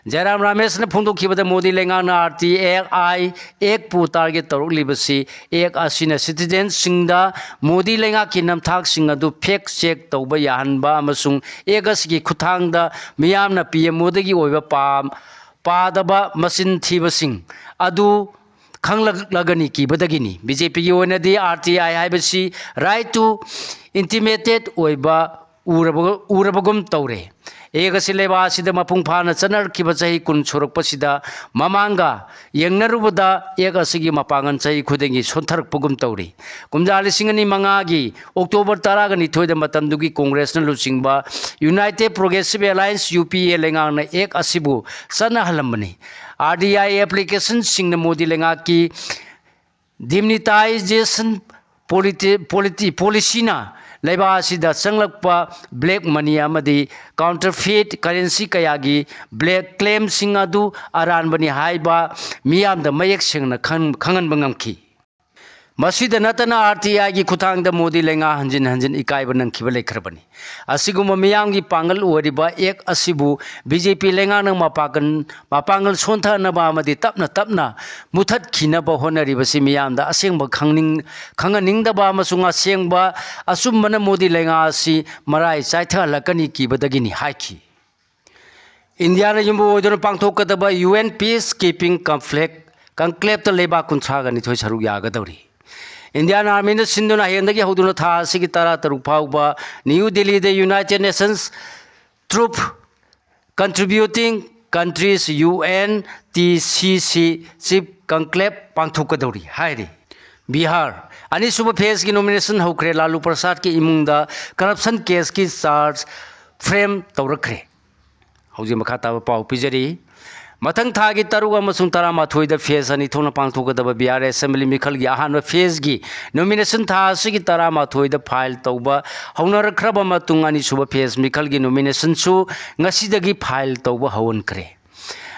ꯖꯌꯔꯥꯝ ꯔꯥꯃꯦꯁꯅ ꯐꯣꯡꯗꯣꯛꯈꯤꯕꯗ ꯃꯣꯗꯤ ꯂꯩꯉꯥꯛꯅ RTI Act ꯄꯨ target ꯇꯧꯔꯛꯂꯤꯕꯁꯤ Act ꯑꯁꯤꯅ citizenꯁꯤꯡꯗ ꯃꯣꯗꯤ ꯂꯩꯉꯥꯛꯀꯤ ꯅꯝꯊꯥꯛꯁꯤꯡ ꯑꯗꯨ fact check ꯇꯧꯕ ꯌꯥꯍꯟꯕ ꯑꯃꯁꯨꯡ Act ꯑꯁꯤꯒꯤ ꯈꯨꯠꯊꯥꯡꯗ ꯃꯤꯌꯥꯝꯅ ꯄꯤ ꯑꯦꯝ ꯃꯣꯗꯤꯒꯤ ꯑꯣꯏꯕ ꯄꯥ-, ꯄꯥꯗꯕ ꯃꯆꯤꯟ ꯊꯤꯕꯁꯤꯡ ꯑꯗꯨ ꯈꯪꯂꯛꯂꯒꯅꯤ ꯀꯤꯕꯗꯒꯤꯅꯤ꯫ BJPꯒꯤ ꯑꯣꯏꯅꯗꯤ RTI ꯍꯥꯏꯕꯁꯤ right to intimate ꯑꯣꯏꯕ ꯎꯔꯕ-, ꯎꯔꯕꯒꯨꯝ ꯇꯧꯔꯦ꯫ Act ꯑꯁꯤ ꯂꯩꯕꯥꯛ ꯑꯁꯤꯗ ꯃꯄꯨꯡ ꯐꯥꯅ ꯆꯠꯅꯔꯛꯈꯤꯕ ꯆꯍꯤ ꯀꯨꯟ ꯁꯨꯔꯛꯄꯁꯤꯗ ꯃꯃꯥꯡꯒ ꯌꯦꯡꯅꯔꯨꯕꯗ Act ꯑꯁꯤꯒꯤ ꯃꯄꯥꯡꯒꯜ ꯆꯍꯤ ꯈꯨꯗꯤꯡꯒꯤ ꯁꯣꯟꯊꯔꯛꯄꯒꯨꯝ ꯇꯧꯔꯤ꯫ ꯀꯨꯝꯖꯥ ꯂꯤꯁꯤꯡ ꯑꯅꯤ ꯃꯉꯥꯒꯤ October ꯇꯔꯥꯅꯤꯊꯣꯏꯗ ꯃꯇꯝꯗꯨꯒꯤ ꯀꯣꯡꯒ꯭ꯔꯦꯁꯅ ꯂꯨꯆꯤꯡꯕ United Progressive Alliance, UPA, ꯂꯩꯉꯥꯛꯅ Act ꯑꯁꯤꯕꯨ ꯆꯠꯅꯍꯜꯂꯝꯕꯅꯤ꯫ RTI applicationꯁꯤꯡꯅ ꯃꯣꯗꯤ ꯂꯩꯉꯥꯛꯀꯤ demonetization politi-, politi-, policyꯅ ꯂꯩꯕꯥꯛ ꯑꯁꯤꯗ ꯆꯪꯂꯛꯄ black money ꯑꯃꯗꯤ counterfeit currency ꯀꯌꯥꯒꯤ black claimꯁꯤꯡ ꯑꯗꯨ ꯑꯔꯥꯟꯕꯅꯤ ꯍꯥꯏꯕ ꯃꯤꯌꯥꯝꯗ ꯃꯌꯦꯛ ꯁꯦꯡꯅ ꯈꯪ-, ꯈꯪꯍꯟꯕ ꯉꯝꯈꯤ꯫ ꯃꯁꯤꯗ ꯅꯠꯇꯅ RTIꯒꯤ ꯈꯨꯠꯊꯥꯡꯗ ꯃꯣꯗꯤ ꯂꯩꯉꯥꯛ ꯍꯟꯖꯤꯟ ꯍꯟꯖꯤꯟ ꯏꯀꯥꯏꯕ ꯅꯪꯈꯤꯕ ꯂꯩꯈ꯭ꯔꯕꯅꯤ꯫ ꯑꯁꯤꯒꯨꯝꯕ ꯃꯤꯌꯥꯝꯒꯤ ꯄꯥꯡꯒꯜ ꯑꯣꯏꯔꯤꯕ Act ꯑꯁꯤꯕꯨ BJP ꯂꯩꯉꯥꯛꯅ ꯃꯄꯥꯡꯒꯜ, ꯃꯄꯥꯡꯒꯜ ꯁꯣꯟꯊꯅꯕ ꯑꯃꯗꯤ ꯇꯞꯅ ꯇꯞꯅ ꯃꯨꯊꯠꯈꯤꯅꯕ ꯍꯣꯠꯅꯔꯤꯕꯁꯤ ꯃꯤꯌꯥꯝꯗ ꯑꯁꯦꯡꯕ ꯈꯪꯅꯤꯡ-, ꯈꯪꯍꯟꯅꯤꯡꯗꯕ ꯑꯃꯁꯨꯡ ꯑꯁꯦꯡꯕ ꯑꯆꯨꯝꯕꯅ ꯃꯣꯗꯤ ꯂꯩꯉꯥꯛ ꯑꯁꯤ ꯃꯔꯥꯏ ꯆꯥꯏꯊꯍꯜꯂꯛꯀꯅꯤ ꯀꯤꯕꯗꯒꯤꯅꯤ ꯍꯥꯏꯈꯤ꯫ ꯏꯟꯗꯤꯌꯥꯅ ꯌꯨꯝꯐꯝ ꯑꯣꯏꯗꯨꯅ ꯄꯥꯡꯊꯣꯛꯀꯗꯕ UN Peace Keeping Conflict Conclaveꯇ ꯂꯩꯕꯥꯛ ꯀꯨꯟꯊ꯭ꯔꯥꯒ ꯅꯤꯊꯣꯏ ꯁꯔꯨꯛ ꯌꯥꯒꯗꯧꯔꯤ꯫ Indian Armyꯅ ꯁꯤꯟꯗꯨꯅ ꯍꯌꯦꯡꯗꯒꯤ ꯍꯧꯗꯨꯅ ꯊꯥ ꯑꯁꯤꯒꯤ ꯇꯔꯥꯇꯔꯨꯛ ꯐꯥꯎꯕ ꯅ꯭ꯌꯨ ꯗꯤꯜꯂꯤꯗ United Nations Troop Contributing Countries, UNTCC, Chief Conclave ꯄꯥꯡꯊꯣꯛꯀꯗꯧꯔꯤ ꯍꯥꯏꯔꯤ꯫ ꯕꯤꯍꯥꯔ, ꯑꯅꯤꯁꯨꯕ phaseꯀꯤ nomination ꯍꯧꯈ꯭ꯔꯦ꯫ ꯂꯥꯂꯨ ꯄ꯭ꯔꯁꯥꯗꯀꯤ ꯏꯃꯨꯡꯗ corruption caseꯀꯤ charge frame ꯇꯧꯔꯛꯈ꯭ꯔꯦ꯫ ꯍꯧꯖꯤꯛ ꯃꯈꯥ ꯇꯥꯕ ꯄꯥꯎ ꯄꯤꯖꯔꯤ꯫ ꯃꯊꯪ ꯊꯥꯒꯤ ꯇꯔꯨꯛ ꯑꯃꯁꯨꯡ ꯇꯔꯥꯃꯥꯊꯣꯏꯗ phase ꯑꯅꯤ ꯊꯣꯛꯅ ꯄꯥꯡꯊꯣꯛꯀꯗꯕ ꯕꯤꯍꯥꯔ assembly ꯃꯤꯈꯜꯒꯤ ꯑꯍꯥꯟꯕ phaseꯀꯤ nomination ꯊꯥ ꯑꯁꯤꯒꯤ ꯇꯔꯥꯃꯥꯊꯣꯏꯗ file ꯇꯧꯕ ꯍꯧꯅꯔꯛꯈ꯭ꯔꯕ ꯃꯇꯨꯡ, ꯑꯅꯤꯁꯨꯕ phase ꯃꯤꯈꯜꯒꯤ nominationꯁꯨ ꯉꯁꯤꯗꯒꯤ file ꯇꯧꯕ ꯍꯧꯍꯟꯈ꯭ꯔꯦ꯫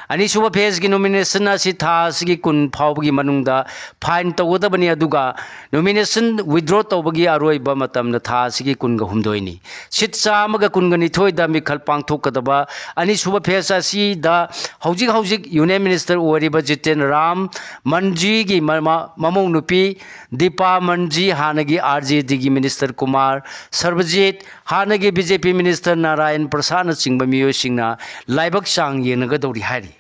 ꯑꯅꯤꯁꯨꯕ ꯐꯦꯖꯀꯤ ꯅꯣꯃꯤꯅꯦꯁꯟ ꯑꯁꯤ ꯊꯥ ꯑꯁꯤꯒꯤ ꯀꯨꯟ ꯐꯥꯎꯕꯒꯤ ꯃꯅꯨꯡꯗ ꯐꯥꯏꯜ ꯇꯧꯒꯗꯕꯅꯤ, ꯑꯗꯨꯒ ꯅꯣꯃꯤꯅꯦꯁꯟ ꯋꯤꯗ꯭ꯔꯣ ꯇꯧꯕꯒꯤ ꯑꯔꯣꯏꯕ ꯃꯇꯝꯅ ꯊꯥ ꯑꯁꯤꯒꯤ ꯀꯨꯟꯒ ꯍꯨꯝꯗꯣꯏꯅꯤ꯫ ꯁꯤꯠ ꯆꯥꯝꯃꯒ ꯀꯨꯟꯒ ꯅꯤꯊꯣꯏꯗ ꯃꯤꯈꯜ ꯄꯥꯡꯊꯣꯛꯀꯗꯕ ꯑꯅꯤꯁꯨꯕ ꯐꯦꯖ ꯑꯁꯤꯗ ꯍꯧꯖꯤꯛ ꯍꯧꯖꯤꯛ ꯌꯨꯅꯤꯌꯟ ꯃꯤꯅꯤꯁꯇꯔ ꯑꯣꯏꯔꯤꯕ ꯖꯤꯇꯦꯟ ꯔꯥꯝ ꯃꯟꯖꯤꯒꯤ ꯃꯃ-, ꯃꯃꯧ ꯅꯨꯄꯤ ꯗꯤꯄꯥ ꯃꯟꯖꯤ, ꯍꯥꯟꯅꯒꯤ ꯑꯥꯔ ꯖꯦ ꯗꯤꯒꯤ ꯃꯤꯅꯤꯁꯇꯔ ꯀꯨꯃꯥꯔ ꯁꯔꯕꯖꯤꯠ, ꯍꯥꯟꯅꯒꯤ ꯕꯤ ꯖꯦ ꯄꯤ ꯃꯤꯅꯤꯁꯇꯔ ꯅꯥꯔꯥꯌꯟ ꯄ꯭ꯔꯁꯥꯗꯅꯆꯤꯡꯕ ꯃꯤꯑꯣꯏꯁꯤꯡꯅ ꯂꯥꯏꯕꯛ ꯆꯥꯡ ꯌꯦꯡꯅꯒꯗꯧꯔꯤ ꯍꯥꯏꯔꯤ꯫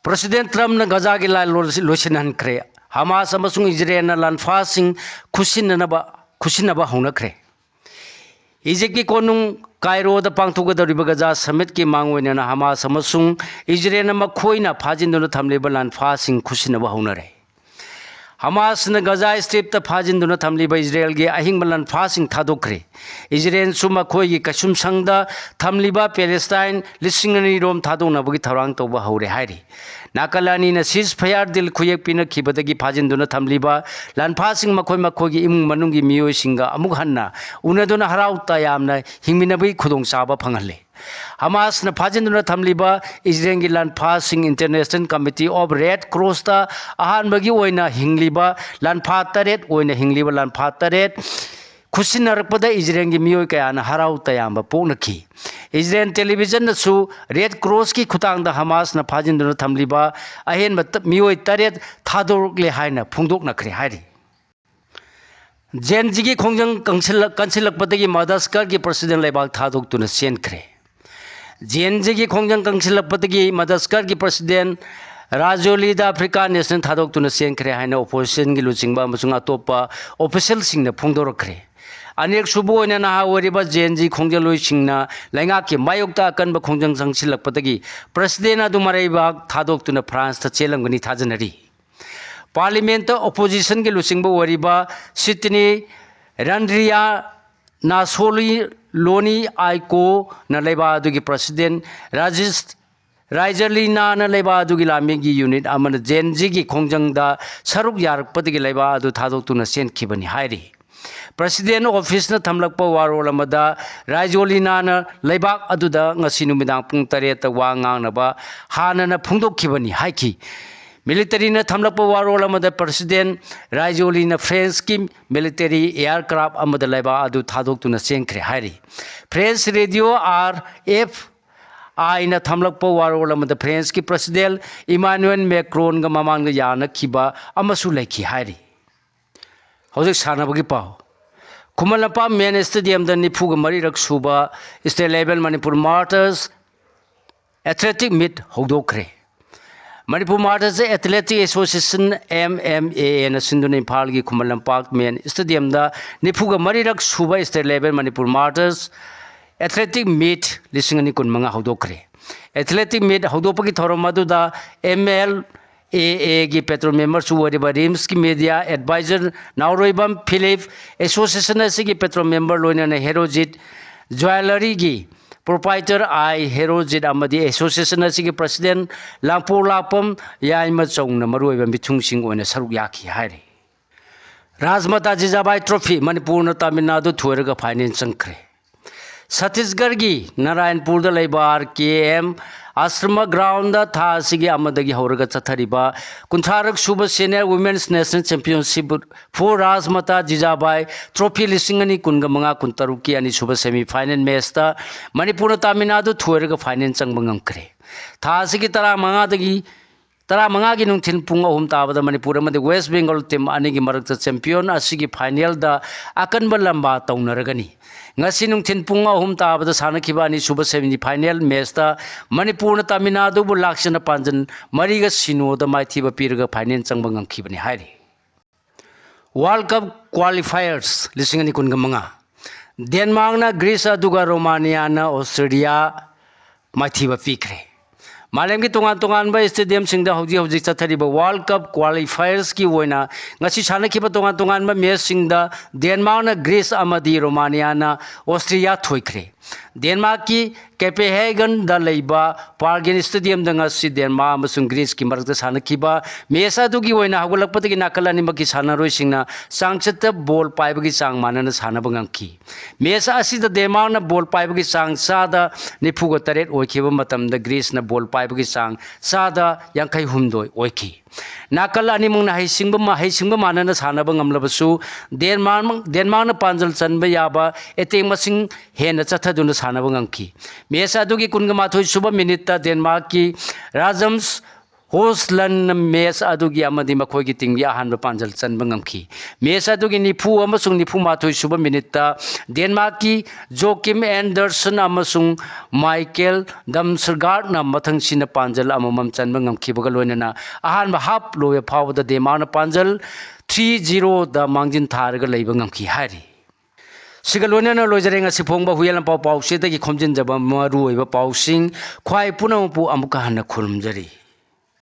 ꯄ꯭ꯔꯁꯤꯗꯦꯟ ꯇ꯭ꯔꯝꯞꯅ ꯒꯖꯥꯒꯤ ꯂꯥꯟ ꯂꯣꯏ-, ꯂꯣꯏꯁꯤꯟꯍꯟꯈ꯭ꯔꯦ꯫ ꯍꯃꯥꯁ ꯑꯃꯁꯨꯡ ꯏꯖꯔꯦꯜꯅ ꯂꯥꯟꯐꯥꯁꯤꯡ ꯈꯨꯠꯁꯤꯟꯅꯅꯕ, ꯈꯨꯠꯁꯤꯟꯅꯕ ꯍꯧꯅꯈ꯭ꯔꯦ꯫ ꯏꯖꯤꯞꯀꯤ ꯀꯣꯅꯨꯡ ꯀꯥꯏꯔꯣꯗ ꯄꯥꯡꯊꯣꯛꯀꯗꯧꯔꯤꯕ ꯒꯖꯥ ꯁꯃꯤꯠꯀꯤ ꯃꯥꯡꯑꯣꯏꯅꯅ ꯍꯃꯥꯁ ꯑꯃꯁꯨꯡ ꯏꯖꯔꯦꯜꯅ ꯃꯈꯣꯏꯅ ꯐꯥꯖꯤꯟꯗꯨꯅ ꯊꯝꯂꯤꯕ ꯂꯥꯟꯐꯥꯁꯤꯡ ꯈꯨꯠꯁꯤꯟꯅꯕ ꯍꯧꯅꯔꯦ꯫ ꯍꯃꯥꯁꯅ ꯒꯖꯥ ꯁ꯭ꯇ꯭ꯔꯤꯞꯇ ꯐꯥꯖꯤꯟꯗꯨꯅ ꯊꯝꯂꯤꯕ ꯏꯖꯔꯦꯜꯒꯤ ꯑꯍꯤꯡꯕ ꯂꯥꯟꯐꯥꯁꯤꯡ ꯊꯥꯗꯣꯛꯈ꯭ꯔꯦ꯫ ꯏꯖꯔꯦꯜꯁꯨ ꯃꯈꯣꯏꯒꯤ ꯀꯩꯁꯨꯝꯁꯪꯗ ꯊꯝꯂꯤꯕ ꯄꯦꯂꯦꯁꯇꯥꯏꯟ ꯂꯤꯁꯤꯡ ꯑꯅꯤ ꯔꯣꯝ ꯊꯥꯗꯣꯛꯅꯕꯒꯤ ꯊꯧꯔꯥꯡ ꯇꯧꯕ ꯍꯧꯔꯦ ꯍꯥꯏꯔꯤ꯫ ꯅꯥꯀꯜ ꯑꯅꯤꯅ ꯁꯤꯖ ꯐꯌꯥꯔ ꯗꯤꯜ ꯈꯨꯌꯦꯛ ꯄꯤꯅꯈꯤꯕꯗꯒꯤ ꯐꯥꯖꯤꯟꯗꯨꯅ ꯊꯝꯂꯤꯕ ꯂꯥꯟꯐꯥꯁꯤꯡ ꯃꯈꯣꯏ ꯃꯈꯣꯏꯒꯤ ꯏꯃꯨꯡ ꯃꯅꯨꯡꯒꯤ ꯃꯤꯑꯣꯏꯁꯤꯡꯒ ꯑꯃꯨꯛ ꯍꯟꯅ ꯎꯅꯗꯨꯅ ꯍꯔꯥꯎ ꯇꯌꯥꯝꯅ ꯍꯤꯡꯃꯤꯟꯅꯕꯒꯤ ꯈꯨꯗꯣꯡꯆꯥꯕ ꯐꯪꯍꯜꯂꯦ꯫ ꯍꯃꯥꯁꯅ ꯐꯥꯖꯤꯟꯗꯨꯅ ꯊꯝꯂꯤꯕ ꯏꯖꯔꯦꯜꯒꯤ ꯂꯥꯟꯐꯥꯁꯤꯡ ꯏꯟꯇꯔꯅꯦꯁꯅꯦꯜ ꯀꯃꯤꯇꯤ ꯑꯣꯐ ꯔꯦꯗ ꯀ꯭ꯔꯣꯁꯇ ꯑꯍꯥꯟꯕꯒꯤ ꯑꯣꯏꯅ ꯍꯤꯡꯂꯤꯕ ꯂꯥꯟꯐꯥ ꯇꯔꯦꯠ ꯑꯣꯏꯅ ꯍꯤꯡꯂꯤꯕ ꯂꯥꯟꯐꯥ ꯇꯔꯦꯠ ꯈꯨꯠꯁꯤꯟꯅꯔꯛꯄꯗ ꯏꯖꯔꯦꯜꯒꯤ ꯃꯤꯑꯣꯏ ꯀꯌꯥꯅ ꯍꯔꯥꯎ ꯇꯌꯥꯝꯕ ꯄꯣꯛꯅꯈꯤ꯫ ꯏꯖꯔꯦꯜ ꯇꯦꯂꯤꯚꯤꯖꯟꯅꯁꯨ ꯔꯦꯗ ꯀ꯭ꯔꯣꯁꯀꯤ ꯈꯨꯠꯊꯥꯡꯗ ꯍꯃꯥꯁꯅ ꯐꯥꯖꯤꯟꯗꯨꯅ ꯊꯝꯂꯤꯕ ꯑꯍꯦꯟꯕ ꯇ-, ꯃꯤꯑꯣꯏ ꯇꯔꯦꯠ ꯊꯥꯗꯣꯔꯛꯂꯦ ꯍꯥꯏꯅ ꯐꯣꯡꯗꯣꯛꯅꯈ꯭ꯔꯦ ꯍꯥꯏꯔꯤ꯫ ꯖꯦꯟ ꯖꯤꯒꯤ ꯈꯣꯡꯖꯪ ꯀꯪꯁꯤꯜꯂꯛ-, ꯀꯟꯁꯤꯜꯂꯛꯄꯗꯒꯤ ꯃꯗꯁꯀꯔꯒꯤ ꯄ꯭ꯔꯁꯤꯗꯦꯟ ꯂꯩꯕꯥꯛ ꯊꯥꯗꯣꯛꯇꯨꯅ ꯆꯦꯟꯈ꯭ꯔꯦ꯫ ꯖꯦꯟ ꯖꯤꯒꯤ ꯈꯣꯡꯖꯪ ꯀꯪꯁꯤꯜꯂꯛꯄꯗꯒꯤ ꯃꯗꯁꯀꯔꯒꯤ ꯄ꯭ꯔꯁꯤꯗꯦꯟ ꯔꯥꯖꯣꯂꯤꯗꯥ ꯑꯐ꯭ꯔꯤꯀꯥ ꯅꯦꯁꯅꯦꯜ ꯊꯥꯗꯣꯛꯇꯨꯅ ꯆꯦꯟꯈ꯭ꯔꯦ ꯍꯥꯏꯅ ꯑꯣꯄꯣꯖꯤꯁꯟꯒꯤ ꯂꯨꯆꯤꯡꯕ ꯑꯃꯁꯨꯡ ꯑꯇꯣꯞꯄ ꯑꯣꯐꯤꯁꯤꯌꯦꯜꯁꯤꯡꯅ ꯐꯣꯡꯗꯣꯔꯛꯈ꯭ꯔꯦ꯫ ꯑꯅꯤꯔꯛ ꯁꯨꯕ ꯑꯣꯏꯅ ꯅꯍꯥ ꯑꯣꯏꯔꯤꯕ ꯖꯦꯟ ꯖꯤ ꯈꯣꯡꯖꯪꯂꯣꯏꯁꯤꯡꯅ ꯂꯩꯉꯥꯛꯀꯤ ꯃꯥꯌꯣꯛꯇ ꯑꯀꯟꯕ ꯈꯣꯡꯖꯪ ꯆꯪꯁꯤꯜꯂꯛꯄꯗꯒꯤ ꯄ꯭ꯔꯁꯤꯗꯦꯟ ꯑꯗꯨ ꯃꯔꯩꯕꯥꯛ ꯊꯥꯗꯣꯛꯇꯨꯅ ꯐ꯭ꯔꯥꯟꯁꯇ ꯆꯦꯜꯂꯝꯒꯅꯤ ꯊꯥꯖꯅꯔꯤ꯫ ꯄꯥꯔꯂꯤꯌꯥꯃꯦꯟꯠꯇ ꯑꯣꯄꯣꯖꯤꯁꯟꯒꯤ ꯂꯨꯆꯤꯡꯕ ꯑꯣꯏꯔꯤꯕ ꯁꯤꯇꯅꯤ ꯔꯟꯗ꯭ꯔꯤꯌꯥ ꯅꯥꯁꯣꯂꯤ ꯂꯣꯅꯤ ꯑꯥꯏꯀꯣꯅ ꯂꯩꯕꯥꯛ ꯑꯗꯨꯒꯤ ꯄ꯭ꯔꯁꯤꯗꯦꯟ ꯔꯥꯖꯤꯁ-, ꯔꯥꯏꯖꯔꯂꯤꯅꯥꯅ ꯂꯩꯕꯥꯛ ꯑꯗꯨꯒꯤ ꯂꯥꯟꯃꯤꯒꯤ ꯌꯨꯅꯤꯠ ꯑꯃꯅ ꯖꯦꯟ ꯖꯤꯒꯤ ꯈꯣꯡꯖꯪꯗ ꯁꯔꯨꯛ ꯌꯥꯔꯛꯄꯗꯒꯤ ꯂꯩꯕꯥꯛ ꯑꯗꯨ ꯊꯥꯗꯣꯛꯇꯨꯅ ꯆꯦꯟꯈꯤꯕꯅꯤ ꯍꯥꯏꯔꯤ꯫ President Office ꯅ ꯊꯝꯂꯛꯄ ꯋꯥꯔꯣꯜ ꯑꯃꯗ ꯔꯥꯏꯖꯣꯂꯤꯅꯥꯅ ꯂꯩꯕꯥꯛ ꯑꯗꯨꯗ ꯉꯁꯤ ꯅꯨꯃꯤꯗꯥꯡ ꯄꯨꯡ ꯇꯔꯦꯠꯇ ꯋꯥ ꯉꯥꯡꯅꯕ ꯍꯥꯟꯅꯅ ꯐꯣꯡꯗꯣꯛꯈꯤꯕꯅꯤ ꯍꯥꯏꯈꯤ꯫ Military ꯅ ꯊꯝꯂꯛꯄ ꯋꯥꯔꯣꯜ ꯑꯃꯗ President ꯔꯥꯏꯖꯣꯂꯤꯅ French ꯀꯤ military aircraft ꯑꯃꯗ ꯂꯩꯕꯥꯛ ꯑꯗꯨ ꯊꯥꯗꯣꯛꯇꯨꯅ ꯆꯦꯟꯈ꯭ꯔꯦ ꯍꯥꯏꯔꯤ꯫ French Radio R F I ꯅ ꯊꯝꯂꯛꯄ ꯋꯥꯔꯣꯜ ꯑꯃꯗ French ꯀꯤ President Emmanuel Macron ꯒ ꯃꯃꯥꯡꯗ ꯌꯥꯅꯈꯤꯕ ꯑꯃꯁꯨ ꯂꯩꯈꯤ ꯍꯥꯏꯔꯤ꯫ ꯍꯧꯖꯤꯛ ꯁꯥꯟꯅꯕꯒꯤ ꯄꯥꯎ꯫ ꯈꯨꯃꯟ ꯂꯝꯄꯥꯛ main stadium ꯗ ꯅꯤꯐꯨꯒ ꯃꯔꯤꯔꯛ ꯁꯨꯕ State Level Manipur Martyrs Athletic Meet ꯍꯧꯗꯣꯛꯈ꯭ꯔꯦ꯫ Manipur Martyrs Athletic Association, M M A A ꯅ ꯁꯤꯟꯗꯨꯅ ꯏꯝꯐꯥꯜꯒꯤ ꯈꯨꯃꯟ ꯂꯝꯄꯥꯛ main stadium ꯗ ꯅꯤꯐꯨꯒ ꯃꯔꯤꯔꯛ ꯁꯨꯕ State Level Manipur Martyrs Athletic Meet ꯂꯤꯁꯤꯡ ꯑꯅꯤ ꯀꯨꯟꯃꯉꯥ ꯍꯧꯗꯣꯛꯈ꯭ꯔꯦ꯫ Athletic Meet ꯍꯧꯗꯣꯛꯄꯒꯤ ꯊꯧꯔꯝ ꯑꯗꯨꯗ M L A A ꯒꯤ patron member ꯁꯨ ꯑꯣꯏꯔꯤꯕ RIMS ꯀꯤ media advisor ꯅꯥꯎꯔꯣꯏꯕꯝ ꯐꯤꯂꯤꯞ, association ꯑꯁꯤꯒꯤ patron member ꯂꯣꯏꯅꯅ ꯍꯦꯔꯣꯖꯤꯠ jewellery ꯒꯤ proprietor I ꯍꯦꯔꯣꯖꯤꯠ ꯑꯃꯗꯤ association ꯑꯁꯤꯒꯤ president ꯂꯥꯡꯄꯣꯛ ꯂꯥꯛꯄꯝ ꯌꯥꯏꯃꯆꯧꯅ ꯃꯔꯨꯑꯣꯏꯕ ꯃꯤꯊꯨꯡꯁꯤꯡ ꯑꯣꯏꯅ ꯁꯔꯨꯛ ꯌꯥꯈꯤ ꯍꯥꯏꯔꯤ꯫ ꯔꯥꯖꯃꯥꯇꯥ ꯖꯤꯖꯥꯕꯥꯏ Trophy, ꯃꯅꯤꯄꯨꯔꯅ ꯇꯥꯃꯤꯜ ꯅꯥꯗꯨ ꯊꯣꯏꯔꯒ final ꯆꯪꯈ꯭ꯔꯦ꯫ ꯁꯠꯇꯤꯁꯒꯔꯒꯤ ꯅꯥꯔꯥꯌꯟꯄꯨꯔꯗ ꯂꯩꯕ R K M ꯑꯥꯁ꯭ꯔꯃ ground ꯗ ꯊꯥ ꯑꯁꯤꯒꯤ ꯑꯃꯗꯒꯤ ꯍꯧꯔꯒ ꯆꯠꯊꯔꯤꯕ ꯀꯨꯟꯊ꯭ꯔꯥꯔꯛ ꯁꯨꯕ Senior Women's National Championship for ꯔꯥꯖꯃꯥꯇꯥ ꯖꯤꯖꯥꯕꯥꯏ Trophy ꯂꯤꯁꯤꯡ ꯑꯅꯤ ꯀꯨꯟꯒ ꯃꯉꯥ ꯀꯨꯟꯇꯔꯨꯛꯀꯤ ꯑꯅꯤꯁꯨꯕ semi final match ꯇ ꯃꯅꯤꯄꯨꯔꯅ ꯇꯥꯃꯤꯜ ꯅꯥꯗꯨ ꯊꯣꯏꯔꯒ final ꯆꯪꯕ ꯉꯝꯈ꯭ꯔꯦ꯫ ꯊꯥ ꯑꯁꯤꯒꯤ ꯇꯔꯥꯃꯉꯥꯗꯒꯤ ꯇꯔꯥꯃꯉꯥꯒꯤ ꯅꯨꯡꯊꯤꯜ ꯄꯨꯡ ꯑꯍꯨꯝ ꯇꯥꯕꯗ ꯃꯅꯤꯄꯨꯔ ꯑꯃꯗꯤ West Bengal team ꯑꯅꯤꯒꯤ ꯃꯔꯛꯇ champion ꯑꯁꯤꯒꯤ final ꯗ ꯑꯀꯟꯕ ꯂꯝꯕꯥ ꯇꯧꯅꯔꯒꯅꯤ꯫ ꯉꯁꯤ ꯅꯨꯡꯊꯤꯜ ꯄꯨꯡ ꯑꯍꯨꯝ ꯇꯥꯕꯗ ꯁꯥꯟꯅꯈꯤꯕ ꯑꯅꯤꯁꯨꯕ semi final match ꯇ ꯃꯅꯤꯄꯨꯔꯅ ꯇꯥꯃꯤꯜ ꯅꯥꯗꯨꯕꯨ ꯂꯥꯛꯆꯅ ꯄꯥꯟꯖꯟ ꯃꯔꯤꯒ ꯁꯤꯅꯣꯗ ꯃꯥꯏꯊꯤꯕ ꯄꯤꯔꯒ final ꯆꯪꯕ ꯉꯝꯈꯤꯕꯅꯤ ꯍꯥꯏꯔꯤ꯫ World Cup Qualifiers ꯂꯤꯁꯤꯡ ꯑꯅꯤ ꯀꯨꯟꯒ ꯃꯉꯥ꯫ ꯗꯦꯟꯃꯥꯔꯛꯅ ꯒ꯭ꯔꯤꯁ ꯑꯗꯨꯒ ꯔꯣꯃꯥꯅꯤꯌꯥꯅ ꯑꯣꯁꯇ꯭ꯔꯦꯂꯤꯌꯥ ꯃꯥꯏꯊꯤꯕ ꯄꯤꯈ꯭ꯔꯦ꯫ ꯃꯥꯂꯦꯝꯒꯤ ꯇꯣꯉꯥꯟ ꯇꯣꯉꯥꯟꯕ stadium ꯁꯤꯡꯗ ꯍꯧꯖꯤꯛ ꯍꯧꯖꯤꯛ ꯆꯠꯊꯔꯤꯕ World Cup Qualifiers ꯀꯤ ꯑꯣꯏꯅ ꯉꯁꯤ ꯁꯥꯟꯅꯈꯤꯕ ꯇꯣꯉꯥꯟ ꯇꯣꯉꯥꯟꯕ match ꯁꯤꯡꯗ ꯗꯦꯟꯃꯥꯔꯛꯅ ꯒ꯭ꯔꯤꯁ ꯑꯃꯗꯤ ꯔꯣꯃꯥꯅꯤꯌꯥꯅ ꯑꯣꯁꯇ꯭ꯔꯤꯌꯥ ꯊꯣꯏꯈ꯭ꯔꯦ꯫ ꯗꯦꯟꯃꯥꯔꯛꯀꯤ ꯀꯦꯄꯦꯍꯦꯒꯟꯗ ꯂꯩꯕ ꯄꯥꯔꯒꯦꯟ ꯁ꯭ꯇꯦꯗꯤꯌꯝꯗ ꯉꯁꯤ ꯗꯦꯟꯃꯥꯔꯛ ꯑꯃꯁꯨꯡ ꯒ꯭ꯔꯤꯁꯀꯤ ꯃꯔꯛꯇ ꯁꯥꯟꯅꯈꯤꯕ ꯃꯦꯆ ꯑꯗꯨꯒꯤ ꯑꯣꯏꯅ ꯍꯧꯒꯠꯂꯛꯄꯗꯒꯤ ꯅꯥꯀꯜ ꯑꯅꯤꯃꯛꯀꯤ ꯁꯥꯟꯅꯔꯣꯏꯁꯤꯡꯅ ꯆꯥꯡꯆꯠꯇ ꯕꯣꯜ ꯄꯥꯏꯕꯒꯤ ꯆꯥꯡ ꯃꯥꯟꯅꯅ ꯁꯥꯟꯅꯕ ꯉꯝꯈꯤ꯫ ꯃꯦꯆ ꯑꯁꯤꯗ ꯗꯦꯟꯃꯥꯔꯛꯅ ꯕꯣꯜ ꯄꯥꯏꯕꯒꯤ ꯆꯥꯡ ꯆꯥꯗ ꯅꯤꯐꯨꯒ ꯇꯔꯦꯠ ꯑꯣꯏꯈꯤꯕ ꯃꯇꯝꯗ ꯒ꯭ꯔꯤꯁꯅ ꯕꯣꯜ ꯄꯥꯏꯕꯒꯤ ꯆꯥꯡ ꯆꯥꯗ ꯌꯥꯡꯈꯩ ꯍꯨꯝꯗꯣꯏ ꯑꯣꯏꯈꯤ꯫ ꯅꯥꯀꯜ ꯑꯅꯤꯃꯛꯅ ꯍꯩꯁꯤꯡꯕ ꯃꯥ-, ꯍꯩꯁꯤꯡꯕ ꯃꯥꯟꯅꯅ ꯁꯥꯟꯅꯕ ꯉꯝꯂꯕꯁꯨ ꯗꯦꯟꯃꯥꯔꯛ, ꯗꯦꯟꯃꯥꯔꯛꯅ ꯄꯥꯟꯖꯜ ꯆꯟꯕ ꯌꯥꯕ ꯑꯦꯇꯦꯛ ꯃꯁꯤꯡ ꯍꯦꯟꯅ ꯆꯠꯊꯗꯨꯅ ꯁꯥꯟꯅꯕ ꯉꯝꯈꯤ꯫ ꯃꯦꯆ ꯑꯗꯨꯒꯤ ꯀꯨꯟꯒ ꯃꯥꯊꯣꯏ ꯁꯨꯕ ꯃꯤꯅꯤꯠꯇ ꯗꯦꯟꯃꯥꯔꯛꯀꯤ ꯔꯥꯖꯝꯁ ꯍꯣꯁꯂꯟꯅ ꯃꯦꯆ ꯑꯗꯨꯒꯤ ꯑꯃꯗꯤ ꯃꯈꯣꯏꯒꯤ ꯇꯤꯝꯒꯤ ꯑꯍꯥꯟꯕ ꯄꯥꯟꯖꯜ ꯆꯟꯕ ꯉꯝꯈꯤ꯫ ꯃꯦꯆ ꯑꯗꯨꯒꯤ ꯅꯤꯐꯨ ꯑꯃꯁꯨꯡ ꯅꯤꯐꯨ ꯃꯥꯊꯣꯏ ꯁꯨꯕ ꯃꯤꯅꯤꯠꯇ ꯗꯦꯟꯃꯥꯔꯛꯀꯤ ꯖꯣꯀꯤꯝ ꯑꯦꯟꯗꯔꯁꯟ ꯑꯃꯁꯨꯡ ꯃꯥꯏꯀꯦꯜ ꯗꯝꯁꯔꯒꯥꯔꯠꯅ ꯃꯊꯪꯁꯤꯅ ꯄꯥꯟꯖꯜ ꯑꯃꯃꯝ ꯆꯟꯕ ꯉꯝꯈꯤꯕꯒ ꯂꯣꯏꯅꯅ ꯑꯍꯥꯟꯕ ꯍꯥꯞ ꯂꯣꯏꯕ ꯐꯥꯎꯕꯗ ꯗꯦꯟꯃꯥꯔꯛꯅ ꯄꯥꯟꯖꯜ ꯊ꯭ꯔꯤ ꯖꯤꯔꯣꯗ ꯃꯥꯡꯖꯤꯟ ꯊꯥꯔꯒ ꯂꯩꯕ ꯉꯝꯈꯤ ꯍꯥꯏꯔꯤ꯫ ꯁꯤꯒ ꯂꯣꯏꯅꯅ ꯂꯣꯏꯖꯔꯦ ꯉꯁꯤ ꯐꯣꯡꯕ ꯍꯨꯏꯌꯦꯟ ꯂꯥꯟꯄꯥꯎ ꯄꯥꯎꯆꯦꯗꯒꯤ ꯈꯣꯝꯖꯤꯟꯖꯕ ꯃꯔꯨꯑꯣꯏꯕ ꯄꯥꯎꯁꯤꯡ꯫ ꯈ꯭ꯋꯥꯏ ꯄꯨꯝꯅꯃꯛꯄꯨ ꯑꯃꯨꯛꯀ ꯍꯟꯅ ꯈꯨꯔꯨꯝꯖꯔꯤ꯫